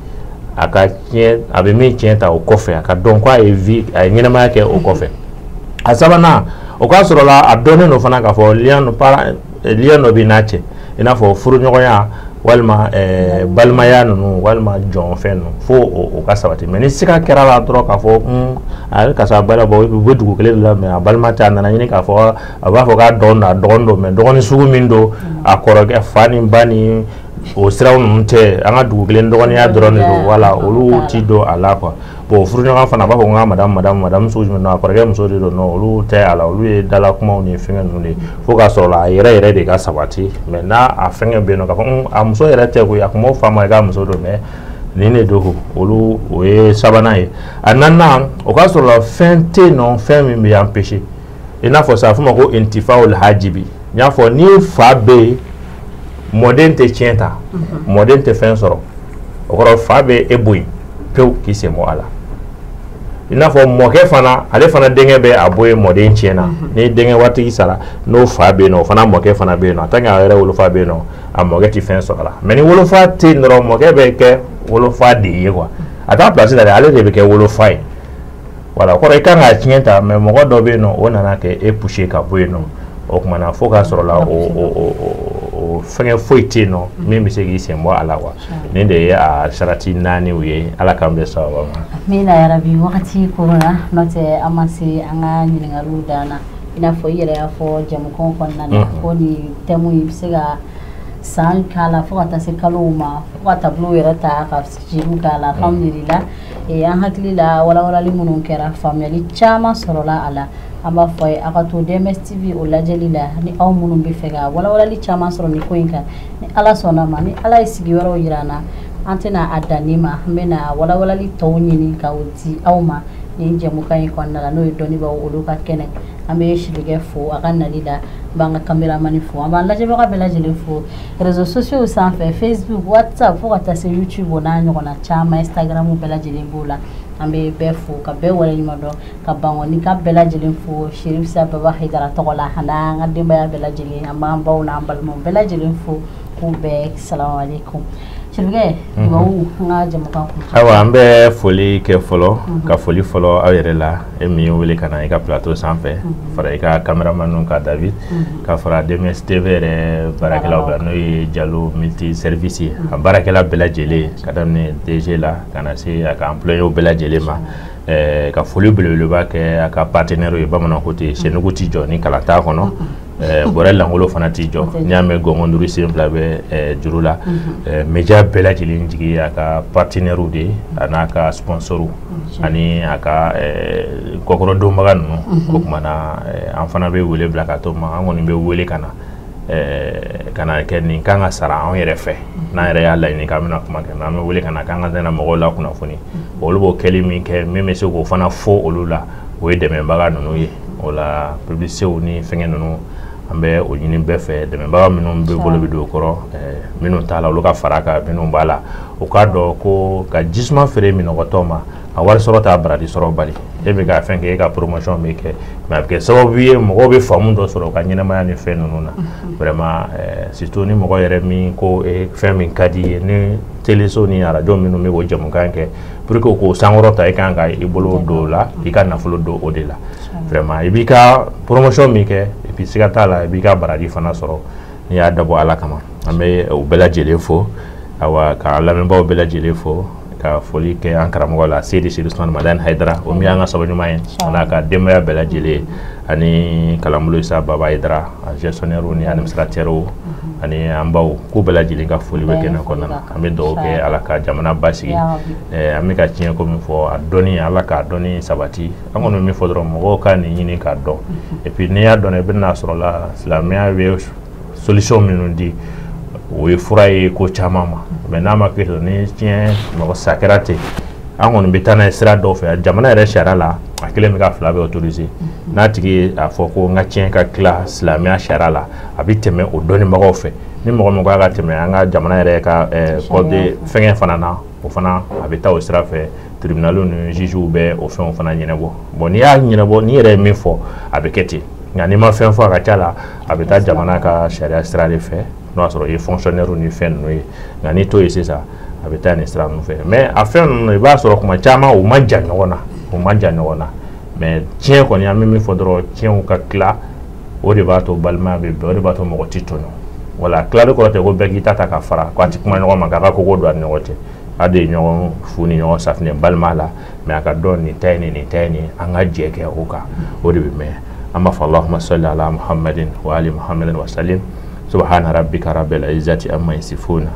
a ka tiɲɛ, a bɛ min tiɲɛ ta o kɔfɛ, a ka dɔn ko a ye vie, a ye ɲɛnamaya kɛ o kɔfɛ. A sabanan, o k'a sɔrɔ la a dɔnnen don fana k'a fɔ lien dɔ b'i n'a cɛ, i n'a fɔ furuɲɔgɔnya walima balimaya ninnu walima jɔnfɛn ninnu, fo o ka sabati. Mais ni siga kɛra la dɔrɔn k'a fɔ a ye karisa ba bɔ, u bɛ dugu kelen de la, mais a balima tɛ, a nana ɲini k'a fɔ a b'a fɔ k'a dɔgɔnin don, a dɔgɔnin don, mais dɔgɔnin sugu min don, a kɔrɔkɛ fa ni ba ni o siraw ninnu tɛ, an ka dugu kelen dɔgɔninya dɔrɔn de don, wala olu ti don a la quoi. Bon, furuɲɔgɔn fana a b'a fɔ n ka madame sugu jumɛn don, a kɔrɔkɛ muso de don, non, olu tɛ a la, olu ye dala kumaw ni fɛngɛ ninnu de ye, fo k'a sɔrɔ la a yɛrɛ yɛrɛ de ka sabati. Mais n'a a fɛngɛ bɛ yen nɔ k'a fɔ a muso yɛrɛ tɛ koyi, a kun b'o fa ma i ka muso don, mais nin de don, olu o ye sabanan ye. A naaninan, o k'a sɔrɔ la fɛn tɛ yen nɔ, fɛn min bɛ empêcher, i n'a fɔ sa a fɔ ma ko intifawul hajibi. N y'a fɔ ni fa bɛ yen, mɔden tɛ tiɲɛ ta, mɔden tɛ fɛn sɔrɔ, o kɔrɔ fa bɛ e bɔ yen pewu k'i sen bɔ a la. I n'a fɔ mɔkɛ fana, ale fana denkɛ bɛ a bɔ yen mɔden tiɲɛ na, ni denkɛ waritigi sara, n'o fa bɛ yen nɔ, o fana mɔkɛ fana bɛ yen nɔ, a tant que a yɛrɛ wolofa bɛ yen nɔ, a mɔkɛ tɛ fɛn sɔrɔ a la. Mais ni wolofa tɛ yen dɔrɔn, mɔkɛ bɛ kɛ wolofa de ye quoi, a t'a place la dɛ, ale de bɛ kɛ wolofa ye. Voilà, o kɔrɔ i kan k'a tiɲɛ ta, mais mɔgɔ dɔ bɛ yen nɔ, o nana kɛ e pousser ka bɔ yen nɔ, o tuma na fo k'a sɔrɔ la o fɛngɛ foyi tɛ yen nɔ min bɛ se k'i sen bɔ a la quoi. Nin de ye a sarati naaniw ye. Ala k'an bɛn sababa ma. Amina yarabi. Wagati korona, n'o tɛ an ma se an ka ɲininkaliw dan na. I n'a fɔ i yɛrɛ y'a fɔ jamukan kɔnɔna na ko nin thème in bɛ se ka san k'a la fo ka taa se kalow ma, fo ka tableau yɛrɛ ta ka jiriw k'a la. Alhamdulillah, an hakili la walawalali minnu kɛra, faamuyali caman sɔrɔla a la. An b'a fɔ ye a ka to DMS TV o lajɛli la, ni aw minnu bɛ fɛ ka walawalali caman sɔrɔ nin ko in kan. Ni Ala sɔnna ma, ni Ala ye sigi wɛrɛw yira an na, an tɛna a dan nin ma, an bɛna walawalali tɔw ɲini ka o di aw ma nin jɛmukan in kɔnɔna la, n'o ye dɔnnibaaw olu ka kɛnɛ. An bɛ Sirikɛ fo a ka nali la, an b'an ka caméraman fo, an b'an lajɛbaga bɛɛ lajɛlen fo réseaux sociaux sanfɛ, Facebook, WhatsApp, fo ka taa se YouTube o n'a ɲɔgɔnna caman, Instagram bɛɛ lajɛlen b'o la. An bɛ bɛɛ fo ka bɛɛ waleɲuman dɔn, ka Bankɔni ka bɛɛ lajɛlen fo Chérif Sa Baba Hayidara tɔgɔ la, ani an ka denbaya bɛɛ lajɛlen. An b'an baw n'an balimaw bɛɛ lajɛlen fo k'u bɛɛ salamu aleykum. Sirikɛ, dugawu an ka jɛmukan kuncɛ. Ayiwa, an bɛ foli kɛ fɔlɔ, ka foli fɔlɔ aw yɛrɛ la, e min ye wele ka na i ka plateau sanfɛ, fara i ka caméraman ka David, ka fara DMS TV yɛrɛ baarakɛlaw kan, n'o ye Jalo multi service ye, a baarakɛla bɛɛ lajɛlen, ka daminɛ DG la ka na se a ka employé bɛɛ lajɛlen ma. Ka foli belebeleba kɛ a ka partenaire ye, bamananw ko ten, sɛnugu ti jɔ ni kalan t'a kɔnɔ, bɔrɛ lankolon fana ti jɔ, n'i y'a mɛn gɔngɔn duuru sen fila bɛ juru la. Média bɛɛ lajɛlen jigi ye a ka partenaire de ye, a n'a ka sponsor ani a ka kɔkɔrɔdonbaga ninnu. O tuma na an fana bɛ wele bila ka to ma, an kɔni bɛ wele ka na ka na kɛ nin kan ka sara anw yɛrɛ fɛ, n'an yɛrɛ y'a laɲini k'an bɛna kuma kɛ, mais an bɛ wele ka na k'an ka tɛna mɔgɔw la kunnafoni, olu b'o kɛli min kɛ, min bɛ se k'o fana fɔ olu la, o ye dɛmɛbaga ninnu ye. O la publicité ni fɛngɛ ninnu, an bɛ o ɲini bɛɛ fɛ, dɛmɛbaga minnu bɛ bolo bɛ don o kɔrɔ, minnu t'a la olu ka fara a kan, minnu b'a la u k'a dɔn ko ka jisuma feere minɔgɔtɔ ma, a wari sɔrɔ t'a baraji sɔrɔ bali. E bɛ ka fɛn kɛ, e ka promotion bɛ kɛ, mais a bɛ kɛ sababu ye mɔgɔw bɛ faamu dɔ sɔrɔ u ka ɲɛnamaya ni fɛn ninnu na. Vraiment, surtout ni mɔgɔ yɛrɛ min ko fɛn min ka di ye, ni téléso ni arajo minnu bɛ k'o jamukan kɛ pour que k'o sankɔrɔta, i kan ka i bolo don o la, i ka nafolo don o de la. Vraiment, i b'i ka promotion min kɛ, et puis siga t'a la, i b'i ka baraji fana sɔrɔ n'i y'a dabɔ Ala kama. An bɛ o bɛɛ lajɛlen fo, awa k'an lamɛnbaaw bɛɛ lajɛlen fo, ka foli kɛ an karamɔgɔ la Seydi Chérif Ousmane Madani Hayidara, o min y'an ka sababu ɲuman ye, a n'a ka denbaya bɛɛ lajɛlen, ani kalanbolo Isa Baba Hayidara, a gestionnaire ni administrateur ani an baw, k'u bɛɛ lajɛlen ka foli bɛ kɛnɛ kɔnɔna na. An bɛ dugawu kɛ Ala ka jamana basigi. An bɛ ka tiɲɛ ko min fɔ, a dɔnni, Ala k'a dɔnni sabati. An kɔni bɛ min fɔ dɔrɔn, mɔgɔw ka nin ɲini k'a dɔn, et puis n'i y'a dɔn, i bɛna sɔrɔ la silamɛya bɛ solution minnu di, o ye fura ye ko caman ma. Mais n'a ma kɛ ten, ni tiɲɛ mɔgɔ sa kɛra ten, an kɔni bɛ taa n'a ye sira dɔw fɛ. Jamana yɛrɛ sariya la, a kelen bɛ ka fila bɛɛ autoriser. N'a tigi ye a fɔ ko n ka tiɲɛ ka tila silamɛya sariya la, a bɛ tɛmɛ o dɔnnibagaw fɛ. Ni mɔgɔ min ko a ka tɛmɛ an ka jamana yɛrɛ ka code fɛngɛ fana na, o fana a bɛ taa o sira fɛ. Tribunal ni juges bɛ o fɛnw fana ɲɛnabɔ. Bon, n'i y'a ɲɛnabɔ, n'i yɛrɛ ye min fɔ, a bɛ kɛ ten. Nka n'i ma fɛn fɔ, a ka ca la, a bɛ taa jamana ka sariya sira de fɛ, n'o y'a sɔrɔ i ye fonctionnaire ni fɛn ninnu ye. Nka n'i t'o ye sisan, a bɛ taa nin sira ninnu fɛ. Mais a fɛn ninnu, i b'a sɔrɔ kuma caman u ma jan ɲɔgɔn na, u ma jan ɲɔgɔn na. Mais tiɲɛ kɔni, an bɛ min fɔ dɔrɔn, tiɲɛw ka tila, o de b'a to balimaya bɛ bɛn, o de b'a to mɔgɔ tɛ tɔɲɔ. Wala tilali kɔrɔ tɛ ko bɛɛ k'i ta ta ka fara ko a ti kuma ɲɔgɔn ma, k'a ka koko don a ni ɲɔgɔn cɛ. A de ye ɲɔgɔn fu ni ɲɔgɔn safinɛ balima la, mais a ka dɔn nin ta ye nin, nin ta ye nin, an ka jɛ kɛ o kan, o de bɛ mɛn. An b'a fɔ allahumma salli ala muhammadin wa ali muhammadin wa sallim. Subhana rabbika rabbil izzati amma yasifuna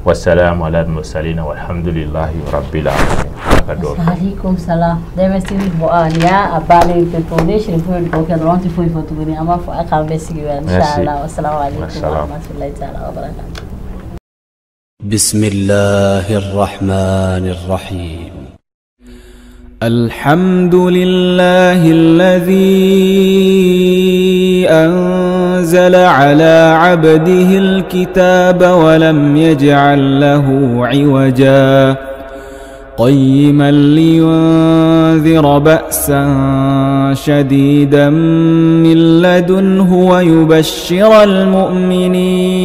wassalamu ala al-mursalin walhamdulillahi rabbil alamin. Ala ka dɔw. Alaikum salam. Dɛmɛ siri bɔ a nin y'a bannen pewu. Ne Sirifu ye dugawu kɛ dɔrɔn, an tɛ foyi fɔ tuguni. An b'a fɔ a k'an bɛɛ sigi wɛrɛ, inshallah. Wassalamu alaikum wa rahmatullahi ta'ala wa barakatuh. بسم الله الرحمن الرحيم. الحمد لله الذي أنزل على عبده الكتاب ولم يجعل له عوجا قيما لينذر بأسا شديدا من لدنه ويبشر المؤمنين.